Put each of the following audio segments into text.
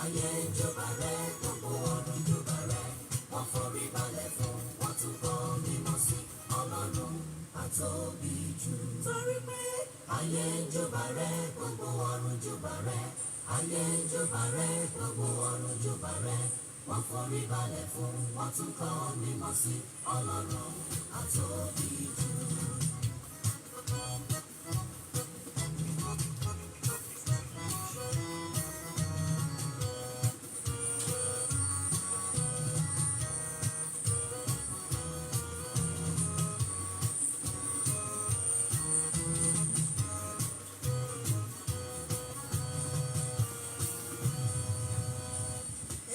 Ayé ń júbà rẹ, gbogbo ọ̀run júbà rẹ, wọ́n forí balẹ̀ fún, wọ́n tún kọ́ mímọ́ sí Ọlọ́run àtóbi jù. Torí pé ayé ń júbà rẹ, gbogbo ọ̀run júbà rẹ, ayé ń júbà rẹ, gbogbo ọ̀run júbà rẹ, wọ́n forí balẹ̀ fún, wọ́n tún kọ́ mímọ́ sí Ọlọ́run àtóbi jù.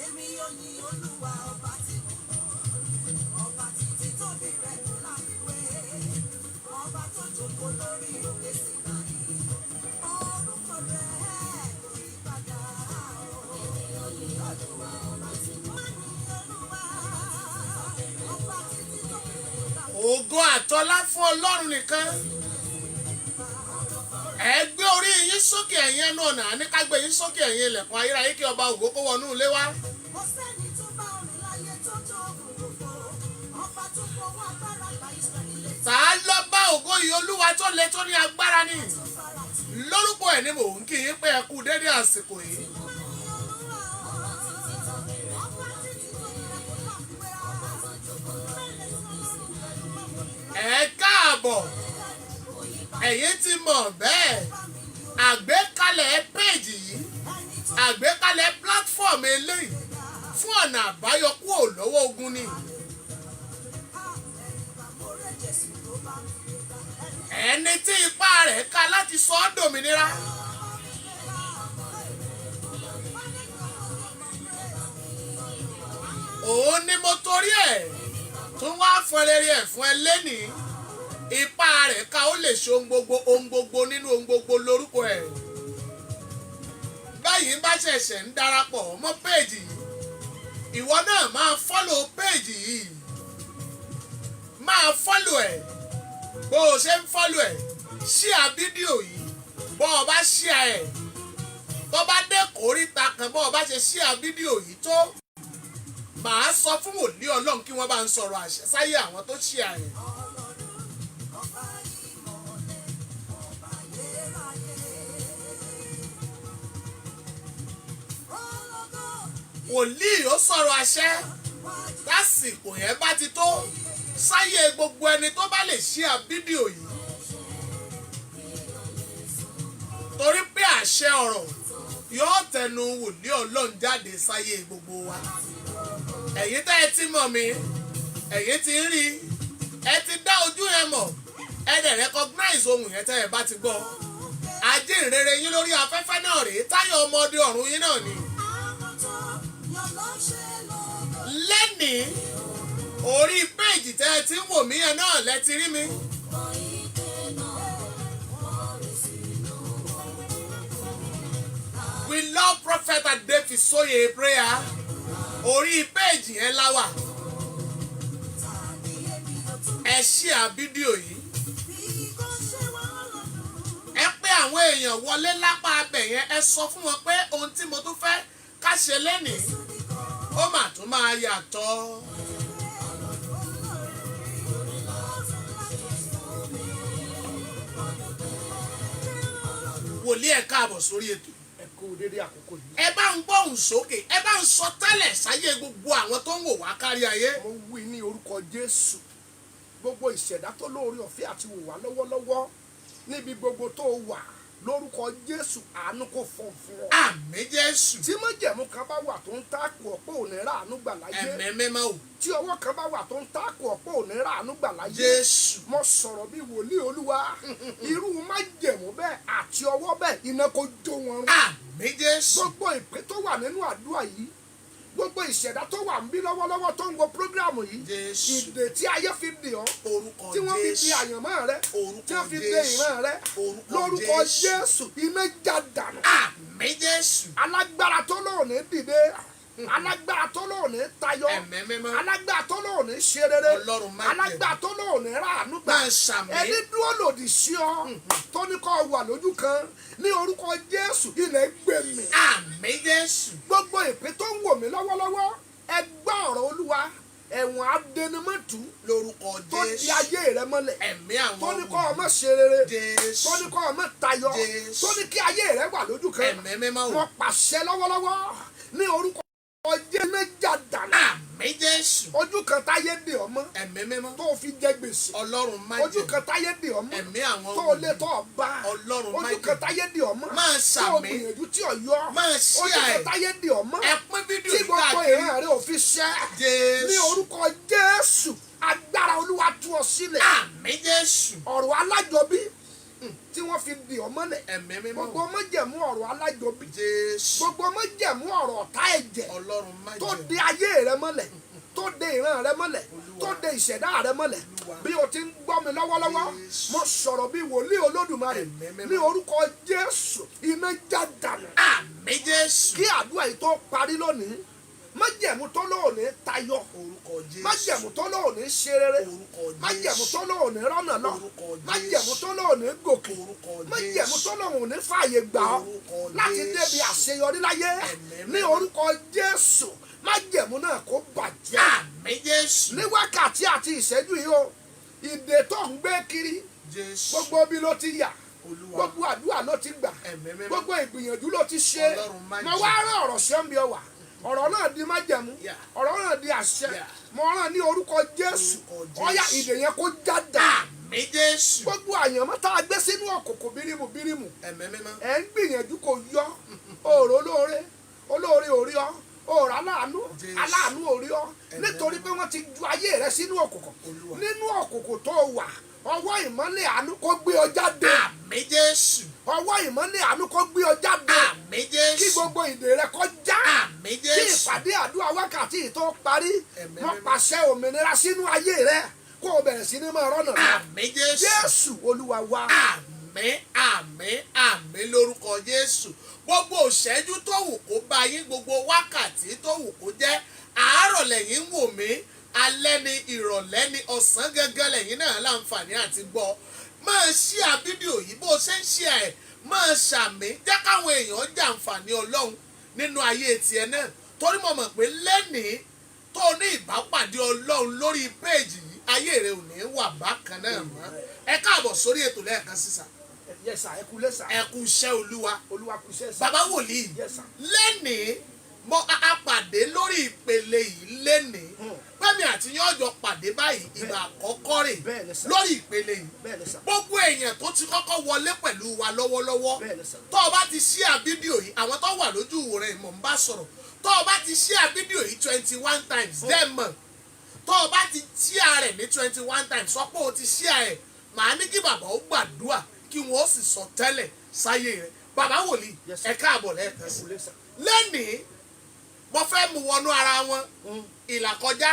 Èmi yóò yin Olúwa, ọba tí mo mọ̀, ọba tí títóbi rẹ̀ kò láfiwé, ọba tó jókòó lórí òkè Sínáì, orúkọ rẹ̀ kò yí padà o. Èmi yóò yin Olúwa, ọba tí mo mọ̀, Olúwa, ọba tí títóbi rẹ̀ kò láfiwé. Ògo àtọlá fún Ọlọ́run nìkan. Ẹ gbé orí yín sókè, ẹ̀yin ẹnu ọ̀nà, àní ká gbé yín sókè, ẹ̀yin ilẹ̀kùn ayérayé, kí ọba ògo kó wọnú ilé wá. Kò sẹ́ni tó bá orin láyé tó jó òfurufú, ọba tó fọwọ́ agbára gba Ísírẹ́lì létí. Tá a lọ bá ògo yìí? Olúwa tó le, tó ní agbára ni. Tó fara tì. Lórúkọ ẹ̀ ni mò ń kí yín pé ẹ kú dédé àsìkò yìí. Ẹ káàbọ̀, ẹ̀yin ti mọ̀ bẹ́ẹ̀, àgbékalẹ̀ péèjì yìí, àgbékalẹ̀ platform eléyìí fún ọ̀nà àbáyọ kúrò lọ́wọ́ ogun ni. Ẹni tí ipá rẹ̀ ká láti sọ ọ́ dòmìnira. Òun ni mo torí ẹ̀ tún wá fọlẹ́rì ẹ̀ fún ẹ lénìí. Ipá rẹ̀ ká, ó lè ṣe ohun gbogbo, ohun gbogbo nínú ohun gbogbo lórúkọ ẹ̀. Báyìí bá ṣẹ̀ṣẹ̀ ń darapọ̀ mọ́ péèjì yìí, ìwọ náà máa follow péèjì yìí, máa follow ẹ̀. Bó o ṣe ń follow ẹ̀, share fídíò yìí. Bó o bá share ẹ̀, tó bá dé kóríta kan, bó o bá ṣe share fídíò yìí tó, màá sọ fún wòlíì Ọlọ́run kí wọ́n bá ń sọ̀rọ̀ àṣẹ sáyé àwọn tó share ẹ̀. Ọba ìmọ̀lẹ̀, ọba ayérayé. Ológo. Wòlíì ó sọ̀rọ̀ àṣẹ wájú. Lásìkò yẹn bá ti tó sáyé gbogbo ẹni tó bá lè share fídíò yìí, torí pé àṣẹ ọ̀rọ̀ yóò tẹnu wòlíì Ọlọ́run jáde sáyé gbogbo wa. Ẹ̀yin tẹ́ ẹ ti mọ̀ mí, ẹ̀yin ti ń rí, ẹ ti dá ojú yẹn mọ̀, ẹ dẹ̀ recognize ohun yẹn tẹ́ ẹ bá ti gbọ́. Ajínrere yín lórí afẹ́fẹ́ náà rèé, Táyọ̀ ọmọdé ọ̀run yín náà ni. Àwọn tó yàn ló ṣe lógo. Lẹ́nìí, orí péèjì tẹ́ ẹ ti ń wò mí yẹn náà lẹ ti rí mi. Wọ́n ìdè náà, wọ́n rí sínú We love Prophet Adefisoye prayer, orí péèjì yẹn la wà. Ta ni èmi yóò tún Ẹ share fídíò yìí. Bí kò ṣe wá lọ́dún. Ẹ pé àwọn èèyàn wọlé lápá abẹ yẹn, ẹ sọ fún wọn pé ohun tí mo tún fẹ́ ká ṣe lénìí, ó mà tún máa yàtọ̀. Wòlíì, ẹ káàbọ̀ sórí ètò. Ẹ kú dédé àkókò yìí. Ẹ bá ń gbóhùn sókè, ẹ bá ń sọ tẹ́lẹ̀ sáyé gbogbo àwọn tó ń wò wá kárí ayé. Mo wí ní orúkọ Jésù, gbogbo ìṣẹ̀dá tó lóore ọ̀fẹ́ àti wò wá lọ́wọ́lọ́wọ́ níbi gbogbo tó wà, lórúkọ Jésù, àánú kò fọ̀ fún ọ. Àmín, Jésù. Tí májẹ̀mú kan bá wà tó ń tákù ọ̀pọ̀ òní ràánú gbà láyé, Ẹ̀mí Mímọ́ o. tí ọwọ́ kan bá wà tó ń tákù ọ̀pọ̀ òní ràánú gbà láyé, Jésù. mo sọ̀rọ̀ bí wòlíì Olúwa, irú májẹ̀mú bẹ́ẹ̀ àti ọwọ́ bẹ́ẹ̀, iná kó jó wọn run. Àmín, Jésù. Gbogbo ìpín tó wà nínú àdúrà yìí, gbogbo ìṣẹ̀dá tó wà ń bí lọ́wọ́lọ́wọ́ tó ń wo program yìí, Jésù. ìdè tí ayé fi dè ọ́, Orúkọ tí wọ́n fi di Jésù. àyànmọ́ rẹ, Orúkọ tí wọ́n fi dè Jésù. ìran rẹ, Orúkọ lórúkọ Jésù. Jésù, iná já dànù. Àmín, Jésù. Alágbára tó lóun ní dìde, alágbára tó lóun ní tayọ, Ẹ̀mí Mímọ́. alágbára tó lóun ní ṣe rere, Ọlọ́run má jẹ̀bi. alágbára tó lóun ní ràánú gbà, Máa ṣàmì. ẹni dúró lòdì sí ọ, tó ní kó wà lójú kan, ní orúkọ Jésù, ilẹ̀ gbẹ̀mí. Àmín, Jésù. Gbogbo lọ́wọ́lọ́wọ́, ẹ gbọ́ ọ̀rọ̀ Olúwa. Ẹ̀wọ̀n adẹnimọ́tù Lórúkọ tó di Jésù. ayé rẹ mọ́lẹ̀, Ẹ̀mí àwọn tó ní kọ́ ọmọ ṣe rere, Jésù. tó ní kọ́ ọmọ tayọ, Jésù. tó ní kí ayé rẹ wà lójú kan, Ẹ̀mí Mímọ́ o. wọ́n pàṣẹ lọ́wọ́lọ́wọ́ ní orúkọ Jésù, méjà dànù. Àmín, Jésù. Ojú kan táyé dè ọmọ Ẹ̀mí Mímọ́. tó fi jẹ gbèsè, Ọlọ́run má ojú jẹ́. kan táyé dè ọmọ Ẹ̀mí àwọn tó lé tó bá, Ọlọ́run má ojú jẹ́. kan táyé dè ọmọ Máa tó ṣàmín. gbìyànjú tí ò yọ, Máa ojú ṣíà kan ẹ̀. táyé dè ọmọ Ẹ pín fídíò tí yìí gbogbo káàkiri. ìran rẹ ò fi ṣẹ́, ní Jésù. orúkọ Jésù, agbára Olúwa tú ọ sílẹ̀. Àmín, Jésù. Ọ̀rọ̀ alájọbí tí wọ́n fi dì ọ́ mọ́lẹ̀, Ẹ̀mí Mímọ́. gbogbo májẹ̀mú ọ̀rọ̀ alájọbí, Jésù. gbogbo májẹ̀mú ọ̀rọ̀ ọ̀tá ẹ̀jẹ̀ Ọlọ́run má tó jẹ́. de ayé rẹ mọ́lẹ̀, tó de ìran rẹ mọ́lẹ̀, tó de ìṣẹ̀dá rẹ mọ́lẹ̀, Olúwa. bí o ti ń gbọ́ mi lọ́wọ́lọ́wọ́, Jésù. mo sọ̀rọ̀ bí wòlíì Olódùmarè, Ẹ̀mí Mímọ́. ní orúkọ Jésù, iná já dànù. Àmín, Jésù. Kí àdúrà yìí tó parí lónìí, májẹ̀mú tó lóòní tayọ, Orúkọ Jésù. májẹ̀mú tó lóòní ṣe rere, Orúkọ májẹ̀mú Jésù. tó lóòní rọ́nà lọ, Orúkọ májẹ̀mú Jésù. tó lóòní gòkè, Orúkọ májẹ̀mú Jésù. tó lóòní fààyè gbà ọ́ Orúkọ láti Jésù. débi àṣeyọrí láyé, Ẹ̀mí ní Mímọ́. orúkọ Jésù, májẹ̀mú náà kó bàjẹ́. Àmín, Jésù. Ní wákàtí àti ìṣẹ́jú yìí o, ìdè tó ń gbé kiri, Jésù. gbogbo bí ló ti yà, Olúwa. gbogbo àdúrà ló ti gbà, Ẹ̀mí Mímọ́. gbogbo ìgbìyànjú ló ti ṣe, Ọlọ́run má mo jẹ́. wá rán ọ̀rọ̀ sí ọ́n bí ọ wà. Ọ̀rọ̀ náà di májẹ̀mú, ọ̀rọ̀ náà di àṣẹ. Mo rán ní orúkọ Jésù, Orúkọ ọ̀yà, Jésù. ìdè yẹn kó já dà. Àmín, Jésù. Gbogbo àyànmọ́ tá a gbé sínú òkùnkùn bírímù bírímù, Ẹ̀mí Mímọ́. ẹ̀ ń gbìyànjú kò yọ, òòrò olóore, olóore ò rí ọ, òòrò aláàánú, Jésù. aláàánú ò rí ọ, Ẹ̀mí nítorí pé wọ́n ti ju ayé rẹ sínú òkùnkùn. Olúwa. Nínú òkùnkùn tó wà, ọwọ́ ìmọ́lẹ̀ àánú kó gbé ọ jáde. Àmín, Jésù. Ọwọ́ ìmọ́lẹ̀ àánú kó gbé ọ jáde, Àmín, kí Jésù. gbogbo ìdè rẹ kó já. Àmín, Kí Jésù. ìpàdé àdúrà wákàtí yìí tó parí, Ẹ̀mí wọ́n Mímọ́. pàṣẹ òmìnira sínú ayé rẹ, kó o bẹ̀rẹ̀ sí ní máa rọ́nà lọ. Àmín, Jésù. Jésù Olúwa wa. Àmín, àmín, àmín lórúkọ Jésù. Gbogbo ìṣẹ́jú tó wù kó bá yín, gbogbo wákàtí tó wù kó jẹ́, àárọ̀ lẹ́yìn ń wò mí, alẹ́ ni, ìrọ̀lẹ́ ni, ọ̀sán gangan lẹ́yìn náà láǹfààní àti gbọ́, máa share fídíò yìí. Bó o ṣe ń share ẹ̀, máa ṣàmín, jẹ́ káwọn èèyàn jàǹfààní Ọlọ́run nínú ayé tiẹ̀ náà, torí mo mọ̀ pé lẹ́nìí tó ní ìbápàdé Ọlọ́run lórí péèjì yìí, ayé rẹ ò ní wà bákan náà mọ́. Ẹ káàbọ̀ sórí ètò lẹ́ẹ̀kan sísà. Yes sir, ẹ kú lẹ́sà. Ẹ kú iṣẹ́ Olúwa. Olúwa kú iṣẹ́ sà. Bàbá wòlíì, Yes sir. lẹ́nìí mo a pàdé lórí ìpele yìí lẹ́nìí. Fẹ́mi àti yín ọjọ́ pàdé báyìí, ìgbà àkọ́kọ́ rè Bẹ́ẹ̀ ni sà. lórí ìpele yìí. Bẹ́ẹ̀ ni sà. Gbogbo èèyàn tó ti kọ́kọ́ wọlé pẹ̀lú wa lọ́wọ́lọ́wọ́, Bẹ́ẹ̀ ni sà. tó o bá ti share fídíò yìí, àwọn tó wà lójú ìwòran ìmọ̀ ń bá sọ̀rọ̀, tó o bá ti share fídíò yìí 21 times, dẹ́ mọ̀, tó o bá ti share rẹ̀ ní 21 times, sọ pé o ti share ẹ̀, màá ní kí bàbá ó gbàdúrà, kí wọ́n ó sì sọ tẹ́lẹ̀ sáyé rẹ̀. Bàbá wòlíì, Yes, sir. ẹ káàbọ̀ lẹ́ẹ̀kan Ẹ sí. kú lẹ́sà. Lẹ́nìí, mo fẹ́ mú wọnú ara wọn, ìlàkọjá,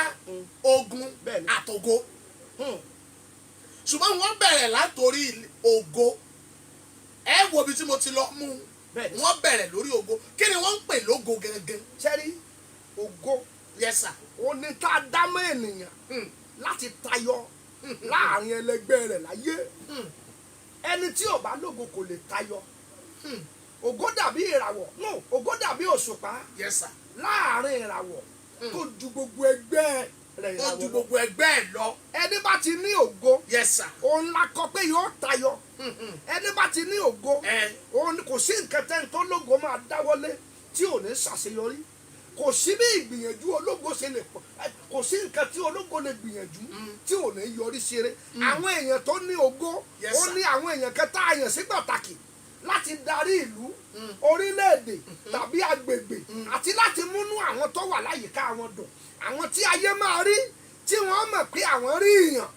ogun, Bẹ́ẹ̀ni. àtògo, ṣùgbọ́n wọ́n bẹ̀rẹ̀ látòrí ògo. Ẹ wo ibi tí mo ti lọ mú. Bẹ́ẹ̀ni. Wọ́n bẹ̀rẹ̀ lórí ògo. Kí ni wọ́n ń pè lógo gangan? Sẹ́rí ògo, Yes sir. ó ní tá a dá mọ́ ènìyàn láti tayọ láàrin ẹlẹgbẹ́ rẹ̀ láyé. Ẹni tí ò bá lógo kò lè tayọ. Ògo dàbí ìràwọ̀, no, ògo dàbí òṣùpá Yes sir. láàrin ìràwọ̀ tó ju gbogbo ẹgbẹ́ rẹ̀ Ó ìràwọ̀ ju lọ. gbogbo ẹgbẹ́ ẹ̀ lọ. Ẹni bá ti ní ògo, Yes sir. òun la kọ pé yóò tayọ. Ẹni bá ti ní ògo, òun kò sí nǹkan tẹ́ni tó lógo máa dáwọ́lé tí ò ní ṣàṣeyọrí. Kò sí bí ìgbìyànjú ológo ṣe lè pọ̀, kò sí nǹkan tí ológo lè gbìyànjú tí ò ní yọrí ṣeré. Àwọn èèyàn tó ní ògo, ó sir. ní àwọn èèyàn kan tá a yàn sí pàtàkì láti darí ìlú, orílẹ̀-èdè tàbí agbègbè, àti láti múnú àwọn tó wà láyìíká wọn dùn, àwọn tí ayé máa rí tí wọ́n mọ̀ pé àwọn rí ìyàn.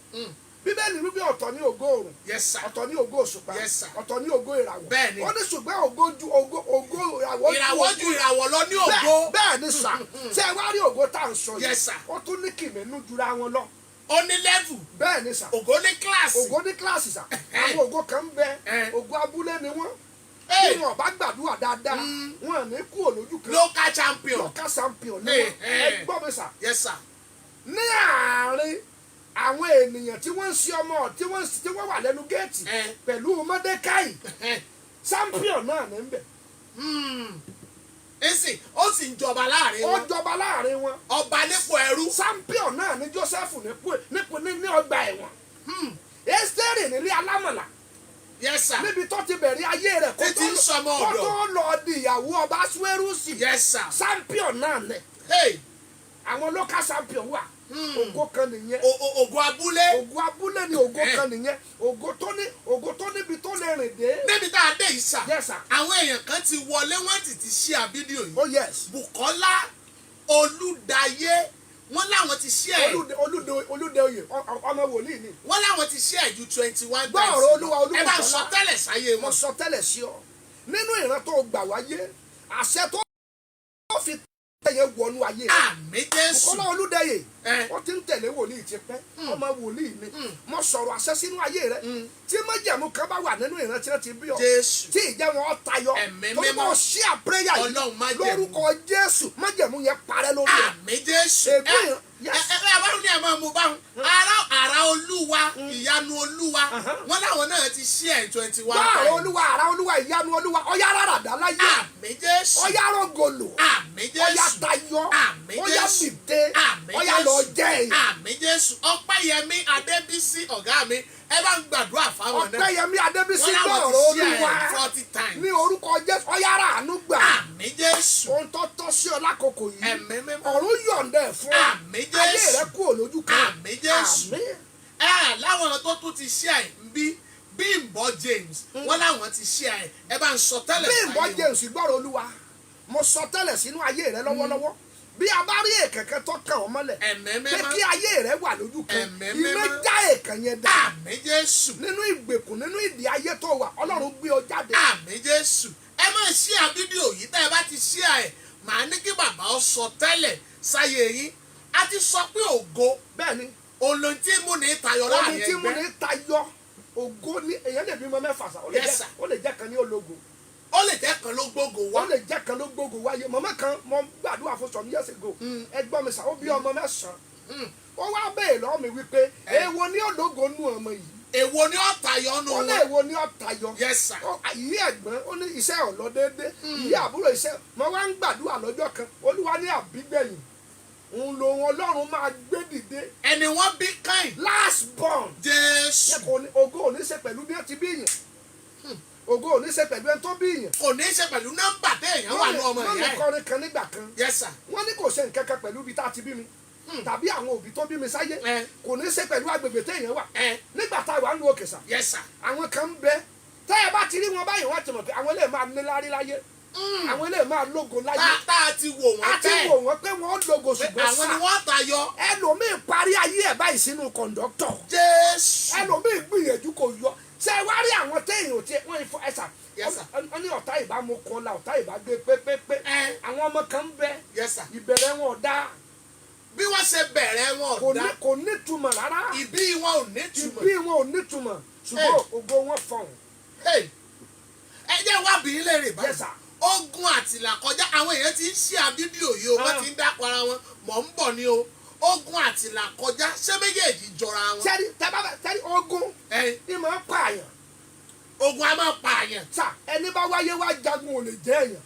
Bíbélì wípé ọ̀tọ̀ ní ògo òrùn, Yes sir. ọ̀tọ̀ ní ògo òṣùpá, Yes, sir. ọ̀tọ̀ ní ògo ìràwọ̀. Bẹ́ẹ̀ni. Ó ní ṣùgbọ́n ògo ju ògo, ògo ìràwọ̀ ju Ìràwọ̀ ju ìràwọ̀ lọ ní ògo. Bẹ́ẹ̀ ni sà. Ṣé ẹ wá rí ògo tá à ń sọ yìí? Yes, sir. Ó tún ní kìmínú jura wọn lọ. Ó ní level. Bẹ́ẹ̀ ni sà. Ògo ní kíláàsì. Ògo ní kíláàsì sà. Àwọn ògo kan ń bẹ, ògo abúlé ni wọ́n. Hey. Bí wọn bá gbàdúrà dáadáa, wọn ò ní kú òlójú kan. Local champion. Local champion ni wọ́n. Ẹ gbọ́ mi sà. Yes sir. Ní àárín àwọn ènìyàn tí wọ́n ń ṣe ọmọ tí wọ́n wà lẹ́nu géètì pẹ̀lú Mọ́dékáì, champion náà ní bẹ̀. Ẹ̀sìn ó sì ń jọba láàrin Ó wọn. jọba láàrin wọn. Ọba nípò ẹrú. Champion náà ní Joseph nípò ní ọgbà ẹ̀wọ̀n. Ẹ́sítérì nílé alámọ̀là, Yes sir. níbi tó ti bẹ̀rẹ̀ ayé rẹ̀ kó Títí ń sọmọ kó ọ̀dọ̀. tó lọ di ìyàwó ọba Asuerusi. Yes sir. Champion náà ni. Hey. Àwọn local champion wà. Ògo kan nìyẹn. Ògo abúlé. Ògo abúlé ni ògo kan nìyẹn. Ògo tó ní, ògo tó níbi tó lè rìn dé. Níbi tá a dé yìí sà. Yes sir. Àwọn èèyàn kan ti wọlé, wọ́n ti share fídíò yìí. Oh yes. Bùkọ́lá Olúdayé, wọ́n láwọn ti share. Olúde oyè, ọmọ wòlíì ni. Wọ́n láwọn ti share ju 21 Gbọ́ times. ọ̀rọ̀ Olúwa, Olúbùkọ́lá. Ẹ bá ń sọ tẹ́lẹ̀ sáyé Mo wọn. sọ tẹ́lẹ̀ sí ọ nínú ìran tó gbà wáyé, àṣẹ tó fi tẹ̀yẹ wọnú ayé rẹ. Àmín Jésù. Bùkọ́lá Olúdayé, Ẹ. ó ti ń tẹ̀lé wòlíì ti pẹ́, ọmọ wòlíì ni. Mo sọ̀rọ̀ àṣẹ sínú ayé rẹ, tí májẹ̀mú kan bá wà nínú ìran tí wọ́n ti bí ọ Jésù. tí ìjẹ́ wọn tayọ, Ẹ̀mí torí mímọ́. mo ṣí àpéyà yìí, Ọlọ́run májẹ̀mú. lórúkọ Jésù, májẹ̀mú yẹn parẹ́ lórí rẹ. Àmín Jésù. Ègún Ẹ yes. ẹ ẹ abáwọn ní ẹ máa mú báwọn. Ara Olúwa, ìyanu Olúwa, wọ́n láwọn náà ti share 21 Gbọ́ ọ̀rọ̀ times. Olúwa, àrà Olúwa, ìyanu Olúwa, ọ̀yá rárá láyé. Àmín Jésù. Ọ̀yá rògòlò. Àmín Ọ̀yá Jésù. tayọ. Àmín Ọ̀yá Jésù. dìde. Àmín Ọ̀yá Jésù. lọ jẹ́ èèyàn. Àmín Jésù. Ọpẹ́yẹmí Adébísí, ọ̀gá mi, ẹ bá ń gbàdúrà fáwọn náà. Ọpẹ́yẹmí Adébísí, Wọ́n láwọn gbọ́ ti ọ̀rọ̀ share Olúwa 40 times. ní orúkọ Jésù, ọ̀yá rà àánú gbà. Àmín Jésù. Ohun tó tọ́ sí ọ lákòókò yìí, Ẹ̀mí mímọ́. ọ̀run yọ̀ǹda ẹ̀ fún ọ. Àmín Ayé Jésù. rẹ kúrò lójú kan. Àmín Jésù. Àmín. Ẹ láwọn tó tún ti share ń bí Bímbọ́ James, wọ́n láwọn ti share. Ẹ bá ń sọ tẹ́lẹ̀ Bímbọ́ sáyé wọn. James, gbọ́rọ̀ Olúwa, mo sọ tẹ́lẹ̀ sínú ayé rẹ lọ́wọ́lọ́wọ́, bí a bá rí èkẹ̀kẹ́ tó kàn ọ́ mọ́lẹ̀ Ẹ̀mí pé mímọ́. kí ayé rẹ wà lójú kan, Ẹ̀mí iná mímọ́. já èkàn yẹn dà. Àmín Jésù. Nínú ìgbèkùn, nínú ìdí ayé tó wà, Ọlọ́run gbé ọ jáde. Àmín Jésù. Ẹ máa share fídíò yìí. Tẹ́ ẹ bá ti share ẹ̀, màá ní kí bàbá ọ sọ tẹ́lẹ̀ sáyé yín. A ti sọ pé ògo Bẹ́ẹ̀ ni. òun ló ti mú ní tayọ Omi láàrin tí mo ẹgbẹ́. ní tayọ, ògo ní èèyàn lè bímọ mẹ́fà sá, ó lè Yes, jẹ́ sir. ó lè jẹ́ kan ní ológo. Ó lè jẹ́ kan ló gbógo Ó wá. lè jẹ́ kan ló gbógo wáyé. Màmá kan mo gbàdúrà fún some years ago, ẹgbọ́n mi sà, ó bí ọmọ mẹ́sàn-án, ó wá béèrè lọ́wọ́ mi wípé èwo ní ológo nú ọmọ yìí? Èwo ni ó tayọ nù Ó ní wọn? èwo ní ó tayọ? Yes sir. Ìyí ẹ̀gbọ́n, ó ní iṣẹ́ ò lọ déédé, ìyí àbúrò, iṣẹ́. Mo wá ń gbàdúrà lọ́jọ́ kan, Olúwa ní àbígbẹ̀yìn òun lòun Ọlọ́run máa gbé dìde. Ẹni wọ́n bí káyìn. Last born. Jésù. Kò ní ògo ò ní ṣe pẹ̀lú bí wọ́n ti bí yàn, ògo ò ní ṣe pẹ̀lú ẹni tó bí yàn. Kò ní í ṣe pẹ̀lú nọ́mbà téèyàn wà ní ọmọ Wọ́n ìyá lè ẹ̀. kọrin kan nígbà kan. Yes sir. Wọ́n ní kò ṣe nǹkan kan pẹ̀lú ibi tá a ti bí mi tàbí àwọn òbí tó bí mi sáyé. Kò ní ṣe pẹ̀lú agbègbè téèyàn wà nígbà tá a wà ń lu òkè sà. Yes sir. Àwọn kan ń bẹ, tẹ́ ẹ bá ti rí wọn báyìí, wọ́n ti mọ̀ pé àwọn eléyìí máa níláárí láyé, àwọn eléyìí máa lógo láyé. Tá a ti wò A wọ́n ti tẹ́ wò wọ́n pé wọ́n lógo, pé ṣùgbọ́n àwọn ni sà, wọ́n tayọ. ẹlòmíì parí ayé ẹ̀ báyìí sínú kọ̀ǹdọ́tọ̀. Jésù. Ẹlòmíì gbìyànjú, kò yọ. Ṣé ẹ wá rí àwọn téèyàn tí wọ́n fọ ẹ̀sà? Yes, sir. Wọ́n ní ọ̀tá ìbámu kan la ọ̀tá ìbá gbé pépépé. Àwọn ọmọ kan ń bẹ, Yes sir. ìbẹ̀rẹ̀ wọn ò dáa. Bí wọ́n ṣe bẹ̀rẹ̀ wọn Kò ò ní dá. kò nítumọ̀ rárá. Ìbí wọn ò ní túmọ̀. Ìbí wọn ò nítumọ̀, ṣùgbọ́n ògo wọn fọhùn. Hey. Ẹ jẹ́ wá bí ilé rè báyìí. Yes, sir. Ogun àtìlàkọjá, àwọn èèyàn ti ń ṣe fídíò yìí o, wọ́n ti ń dákọ̀ ara wọn. Mọ̀ ń bọ̀ ni o. Ogun àtìlàkọjá, ṣé méjèèjì jọra wọn? Sẹ́rí tẹ́bá sẹ́rí, ogun ní máa ń pààyàn. Ogun a máa pààyàn. Sà, ẹni bá wáyé wá jagun ò lè jẹ́ èèyàn.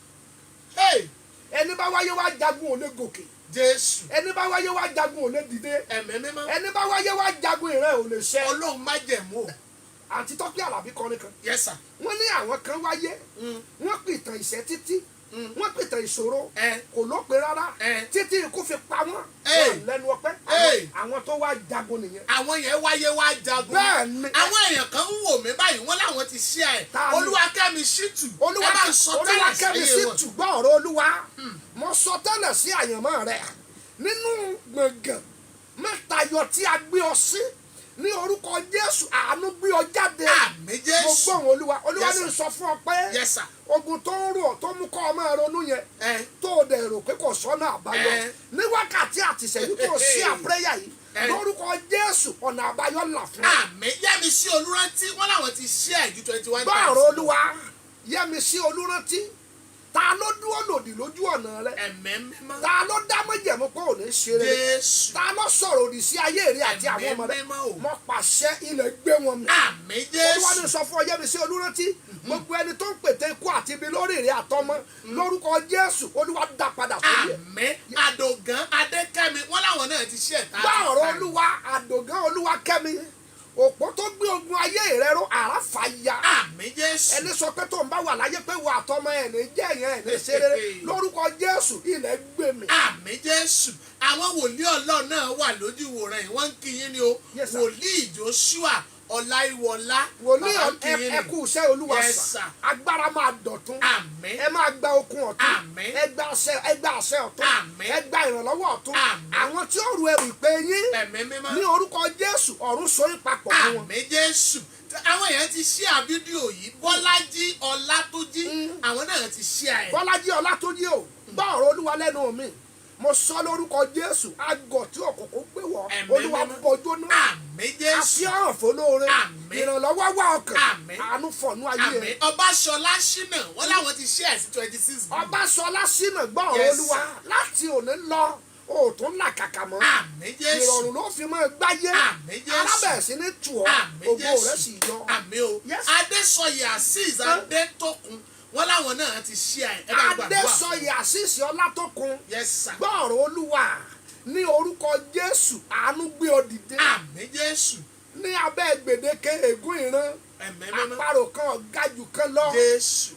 Hey. Ẹni bá wáyé wá jagun ò lè gòkè. Jésù. Ẹni bá wáyé wá jagun ò lè dìde. Ẹ̀mí mímọ́. Ẹni bá wáyé wá jagun, ìran ò lè ṣẹ. Ọlọ́run májẹ̀mú o. Àǹtí Tọ́pẹ́ Àlàbí kọrin kan. Yes sir. Wọ́n ní àwọn kan wáyé, wọ́n pìtàn ìṣẹ́ títí, wọ́n pìtàn ìṣòro, kò lópin rárá, títí ikú fi pa wọ́n. Hey. Wọ́n lẹ́nu ọpẹ́. Hey. Àwọn tó wá jagun nìyẹn. Àwọn yẹn wáyé wá jagun. Bẹ́ẹ̀ ni. Àwọn èèyàn kan ń wò mí báyìí, wọ́n láwọn ti ṣí ẹ̀. Ta ni? Olúwakẹ́mi Ṣítù, ẹ bá ń sọ tẹ́lẹ̀ Olúwakẹ́mi sáyé wọn. Ṣítù, gbọ́ ọ̀rọ̀ Olúwa, mo sọ tẹ́lẹ̀ sí àyànmọ́ rẹ nínú gbọ̀ngàn mẹ́tayọ tí a gbé ọ sí, ní orúkọ Jésù, àánú gbé ọ jáde. Àmín Mo Jésù. gbóhùn Olúwa. Olúwa Yes, ní sir. sọ fún ọ pé Yes sir. ogun tó ń rò ọ́, tó mú kọ́ ọ máa ronú yẹn, tó o dẹ̀ rò pé kò sọ́nà àbáyọ, ní wákàtí àtìsẹ́yìn tó sí àpẹ́yà yìí, lórúkọ Jésù, ọ̀nà àbáyọ là fún ọ. Àmín. Yẹ́misí Olúrántí, wọ́n láwọn ti ṣí ẹ̀ ju 21 Gbọ́ times. ọ̀rọ̀ Olúwa, Yẹ́misí Olúrántí. Ta ló dúró lòdì lójú ọ̀nà rẹ? Ẹ̀mí mímọ́. Ta ló dá májẹ̀mú pé ò ní ṣe rere? Jésù. Ta ló sọ̀rọ̀ òdì sí ayé rẹ àti àwọn ọmọ rẹ? Ẹ̀mí mímọ́ o. Mo pàṣẹ, ilẹ̀ gbé wọn mì. Àmín. Olúwa ní Jésù. sọ fún Ọyẹ́misí Olúrántí, gbogbo ẹni tó ń pète ikú àti ibi lórí rẹ àtọmọ, lórúkọ Jésù, Olúwa dá padà sórí ẹ. Àmín. Àdògán Adékẹ́mi, wọ́n láwọn náà ti ṣe ẹ̀ta. Gbọ́ ọ̀rọ̀ Olúwa, Àdògán Olúwakẹ́mi, òpó tó gbé ogun ayé rẹ ró, àrá fàya. Àmín Jésù. Ẹni sọ pé tó ń bá wà láyé pé wà àtọmọ ẹ̀ ní jẹ́ yẹn, ẹ̀ ní ṣe rere, lórúkọ Jésù, ilẹ̀ gbé mi. Àmín Jésù. Àwọn wòlíì Ọlọ́run náà wà lójú ìwòran yìí, wọ́n ń kí yín ni o. Yes, sir. Wòlíì Joshua Ọláìwọlá. Wòlíì, bàbá ń kí yín ni. ẹ kú iṣẹ́ Olúwa. Yes, sà sir. Agbára máa dọ̀tun. Àmín. Ẹ máa gba okun ọ̀tun. Àmín. Ẹ gba àṣẹ, ẹ gba àṣẹ ọ̀tun. Àmín. Ẹ gba ìrànlọ́wọ́ ọ̀tun. Àmín. Àwọn tí ó ru ẹrù ìpè yín, Ẹ̀mí mímọ́. ní orúkọ Jésù, ọ̀run so yín papọ̀ fún wọn. Àmín Jésù. Àwọn èèyàn ti share fídíò yìí. Bọ́lájí Ọlátúnjí, àwọn náà ti share ẹ̀. Bọ́lájí Ọlátúnjí o, gbọ́ ọ̀rọ̀ Olúwa lẹ́nu mi. Mo sọ lórúkọ Jésù, agọ̀ tí òkùnkùn gbé wọ̀, Ẹ̀mí Olúwa mímọ́. bọjọ́ náà. Àmín Jésù. Àfi ọ̀ràn fọlóore. Àmín. Ìrànlọ́wọ́ wá ọkàn. Àmín. Àánú fọ̀nú ayé Àmín. rẹ̀. Ọbaṣọlá Ṣínà, wọ́n láwọn ti share sí 26. Ọbaṣọlá Ṣínà, gbọ́ ọ̀rọ̀ Yes, Olúwa, sir. láti òní lọ, òòtún làkàkà mọ́. Àmín Jésù. Ìrọ̀rùn ló fi máa gbáyé. Àmín Jésù. Alábẹ̀ẹ́sí ní tù ọ́. Àmín Ògo Jésù. rẹ̀ sì yọ. Àmín o. Yes. Adésọyè Azeez Adétókun, wọ́n láwọn náà ti share ẹ̀. Ẹ bá gbàdúrà. Adésọyè Àṣìṣe Ọlátòkun, Yes, sir. gbọ́ ọ̀rọ̀ Olúwa, ní orúkọ Jésù, àánú gbé ọ dìde. Àmín Jésù. Ní abẹ́ gbèdéke ègún ìran, Ẹ̀mí mímọ́. àparò kan ọ̀gájù kan lọ. Jésù.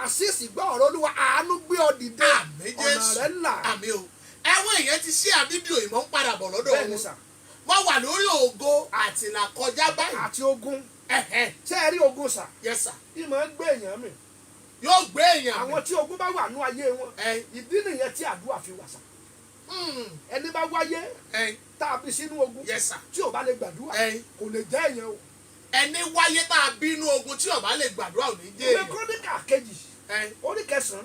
Àṣìṣe, gbọ́ ọ̀rọ̀ Olúwa, àánú gbé ọ dìde. Àmín Ọ̀nà Jésù. rẹ̀ là. Àmín o. Ẹ̀wọ̀n èèyàn ti share fídíò yìí, mọ́ ń padà bọ̀ lọ́dọ̀ Bẹ́ẹ̀ ni wọn. sà. Wọ́n wà lórí ògo àtìlàkọjá báyìí. Àti ogun. Ẹ̀hẹ̀. Ṣé ẹ rí ogun sà? Yes, sir. Ìmọ̀ ń gbé èèyàn mì. Yóò gbé èèyàn mì. Àwọn tí ogun bá wà ní ayé wọn, ìdí nìyẹn tí àdúrà fi wà sà. Ẹni bá wáyé tá a bí sínú ogun, Yes, sir. tí ò bá lè gbàdúrà, kò lè jẹ́ èèyàn o. Ẹni wáyé tá a bínú ogun, tí ó bá lè gbàdúrà, ò ní jẹ́ Ìwé èèyàn. Kúrónìkà kejì, orí kẹsàn-án,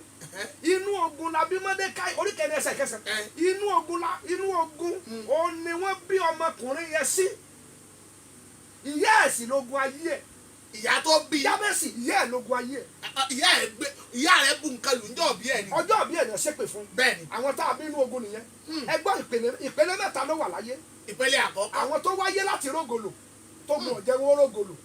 inú ogun la bí Mọ́dékáì, orí kẹrin ẹsẹ̀ kẹsàn-án. Inú ogun la, inú ogun òun ni wọ́n bí ọmọkùnrin yẹn sí. Ìyá ẹ̀ sì lógun ayé ẹ̀. Ìyá tó bí. Jábẹ́sì, ìyá ẹ̀ lógun ayé ẹ̀. Ìyá ẹ̀ gbé, ìyá rẹ̀ bu nǹkan lù níjọ́ bí ẹ̀ ni. Ọjọ́ ìbí ẹ̀ náà ṣépè fún. Bẹ́ẹ̀ ni. Àwọn tá a bí inú ogun nìyẹn. Ẹgbọ́n, ìpele ìpele mẹ́ta ló wà láyé. Ìpele àkọ́kọ́. Àwọn tó wáyé láti rógòlò, tó mú ọ̀jẹ̀ wọn rógòlò.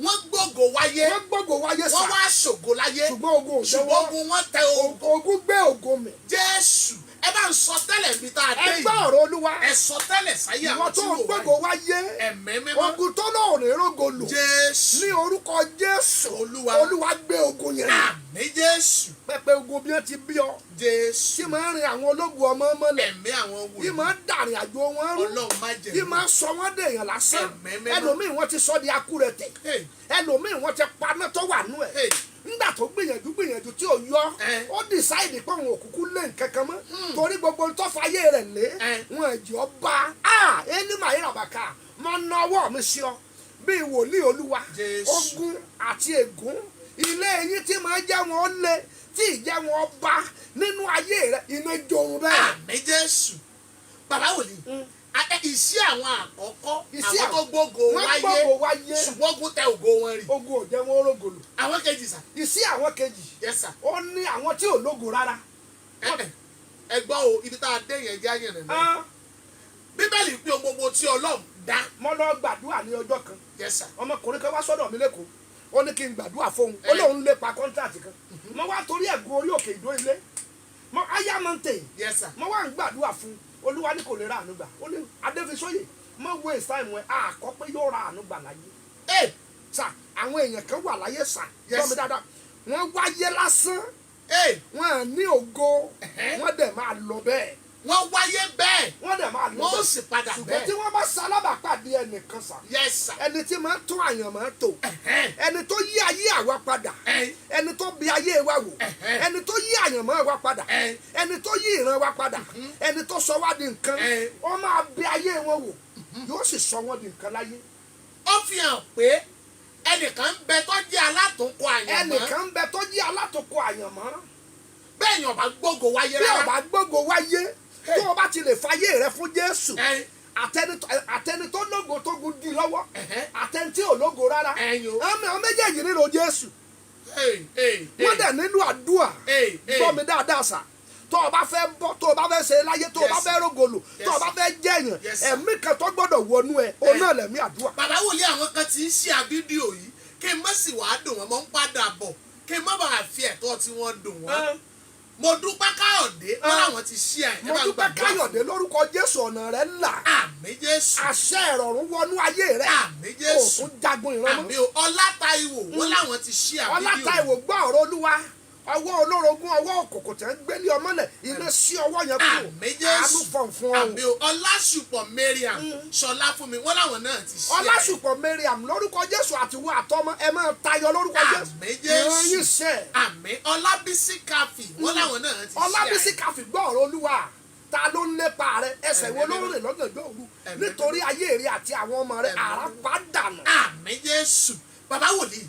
Wọ́n gbógo wáyé. Wọ́n gbógo wáyé sà. Wọ́n wá ṣògo láyé. Ṣùgbọ́n ogun ò jẹ́ Ṣùgbọ́n wọ́n. ogun wọn tẹ ogun. Ogun gbé ògo mì. Jésù, ẹ bá ń sọ tẹ́lẹ̀ bí tá a dé Ẹgbẹ́ yìí. ọ̀rọ̀ Olúwa. Ẹ sọ tẹ́lẹ̀ sáyé Ìwọ àwọn tó tí ń wò gbógo wáyé. wáyé, Ẹ̀mí mímọ́. ogun tó náà ò ní rógòlò, Jésù. ní orúkọ Jésù, Olúwa. Olúwa gbé ogun yẹn mì. Àmín Jésù. Pẹpẹ ogun bí wọ́n ti bí ọ, Jésù. tí máa ń rin àwọn ológun ọmọ mọ́lẹ̀, Ẹ̀mí àwọn tí wòlíì. máa ń dàrin àjò wọn rú, Ọlọ́run má jẹ̀. tí máa ń sọ wọ́n dèèyàn lásán. Ẹ̀mí mímọ́. Ẹlòmíì, wọ́n ti sọ di akúrẹ̀tẹ̀. Hey. Ẹlòmíì, wọ́n ti paná tó wà nú ẹ̀. Hey. Nígbà tó gbìyànjú gbìyànjú tí ò yọ, ó decide pé òun òkúkú lé nǹkan kan mọ́, torí gbogbo tó fàyè rẹ̀ lé, wọn ẹ̀jẹ̀ ọba ẹni màá yíra bàkà. Mo na ọwọ́ mi sí ọ bíi wòlíì Olúwa. Jésù. Ogun àti ègún ilé yín tí máa jẹ́ wọn lé, tí ì jẹ́ wọn bá nínú ayé rẹ̀, iná jorun bẹ́ẹ̀. Àmín Jésù. Bàbá wòlíì, ìṣe àwọn àkọ́kọ́, Ìṣe àwọn tó gbógo wọ́n wáyé, gbógo wáyé. Ṣùgbọ́n ogun tẹ ògo wọn rì. Ogun ò jẹ́ wọn rógòlò. Àwọn kejì sà. Ìṣe àwọn kejì, Yes, sir. ó ní àwọn tí ò lógo rárá. Ẹ gbọ́ o, ibi tá a dé yẹn jẹ́ àyànnà náà. Bíbélì pé ohun gbogbo tí Ọlọ́run dá. Mo lọ gbàdúrà ní ọjọ́ kan. Yes, sir. Ọmọkùnrin kan wá sọ́dọ̀ mi lẹ́kọ̀ọ́, ó ní kí n gbàdúrà fóun, ó lóun lépa contract kan. Mo wá torí ẹ̀gún orí òkè ìdó ilé mo aya mountain. Yes, sir. Mo wá ń gbàdúrà fún. Olúwa ní kò lè ra àánú gbà. Ó ní, "Adéfisóyè, mo waste time ẹ." Àkọ́ pé yóò ra àánú gbà láyé sà. Àwọn èèyàn kan wà láyé sà, Yes. gbọ́ mi dáadáa, wọ́n wáyé lásán, wọ́n ní ògo, wọ́n dẹ̀ máa lọ bẹ́ẹ̀. Wọ́n wáyé bẹ́ẹ̀. Wọ́n dẹ̀ máa lọ Wọ́n ó bẹ́ẹ̀. sì padà Ṣùgbọ́n bẹ́ẹ̀. tí wọ́n bá ṣalábàápàdé ẹnìkan sà, Yes, sir. ẹni tí máa ń tún àyànmọ́ tò, ẹni tó yí ayé àwa padà, ẹni tó bi ayé wa wò, ẹni tó yí àyànmọ́ wa padà, ẹni tó yí ìran wa padà, ẹni tó sọ wá di nǹkan, ó máa bi ayé wọn wò, yóò sì sọ wọn di nǹkan láyé. Ó fi hàn pé ẹnìkan ń bẹ tó jẹ́ alátúnkọ àyànmọ́. Ẹnìkan ń bẹ tó jí alátòkọ àyànmọ́. Bẹ́ẹ̀ yàn bá gbógo wáyé Bí rárá. o bá gbógo wáyé, tó o bá ti lè fayé rẹ fún Jésù, àtẹni tó lógo tó gun di lọ́wọ́, àtẹni tí ò lógo rárá, Ẹ̀yin o. àwọn méjèèjì nílò Jésù. Hey, hey, hey. Wọ́n dẹ̀ nílò àdúrà. Hey, hey. Gbọ́ mi dáadáa sà, tó o bá fẹ́ bọ́, tó o bá fẹ́ ṣe láyé, tó o bá Yes. fẹ́ rógolo, tó o bá fẹ́ jẹ̀yàn, Yes, sir. ẹ̀mí kan tó gbọ́dọ̀ wọnú ẹ̀, òun náà lẹ̀mí àdúrà. Bàbá wòlíì, àwọn kan ti ń ṣe àfídíò yìí, kí n má sì wàá dùn wọ́n mọ́ ń padà bọ̀, kí n má bàa fi ẹ̀tọ́ tí wọ́n dùn wọ́n. Mo dúpẹ́ Káyọ̀dé, wọ́n làwọn ti ṣí ẹ̀. Mo dúpẹ́ Káyọ̀dé, lórúkọ Jésù, ọ̀nà rẹ̀ là. Àmín Jésù. Àṣẹ ìrọ̀rùn wọnú ayé rẹ̀. Àmín Jésù. Òkun jagun ìran mọ́. Àmín o. Ọlátàíwò, wọ́n làwọn ti ṣí àfídíò. Ọlátàíwò, gbọ́ ọ̀rọ̀ Olúwa. Ọwọ́ olórogún, ọwọ́ òkùnkùn tẹ̀ ń gbélé ọmọlẹ̀, iná sí ọwọ́ yẹn kúrò. Àmín Jésù. Àánú fọ̀n fún ọ. Àmín o. Ọlásùpọ̀ Mariam Ṣọlá fún mi, wọ́n làwọn náà ti ṣí ẹ̀. Ọlásùpọ̀ Mariam, lórúkọ Jésù, àtiwọ́ àtọmọ, ẹ máa tayọ lórúkọ Jésù. Àmín Jésù. Ìran yín ṣẹ. Àmín. Ọlábísí Káfí, wọ́n làwọn náà ti ṣí ẹ̀. Ọlábísí Káfí, gbọ́ ọ̀rọ̀ Olúwa. Ta ló ń lépa rẹ? Ẹsẹ̀ wo ló ń rìn lọ́gànjọ́ òru Ẹ̀mí. nítorí ayé rẹ àti àwọn ọmọ rẹ? Àrá pàdánù. Àmín Jésù. Bàbá wòlíì,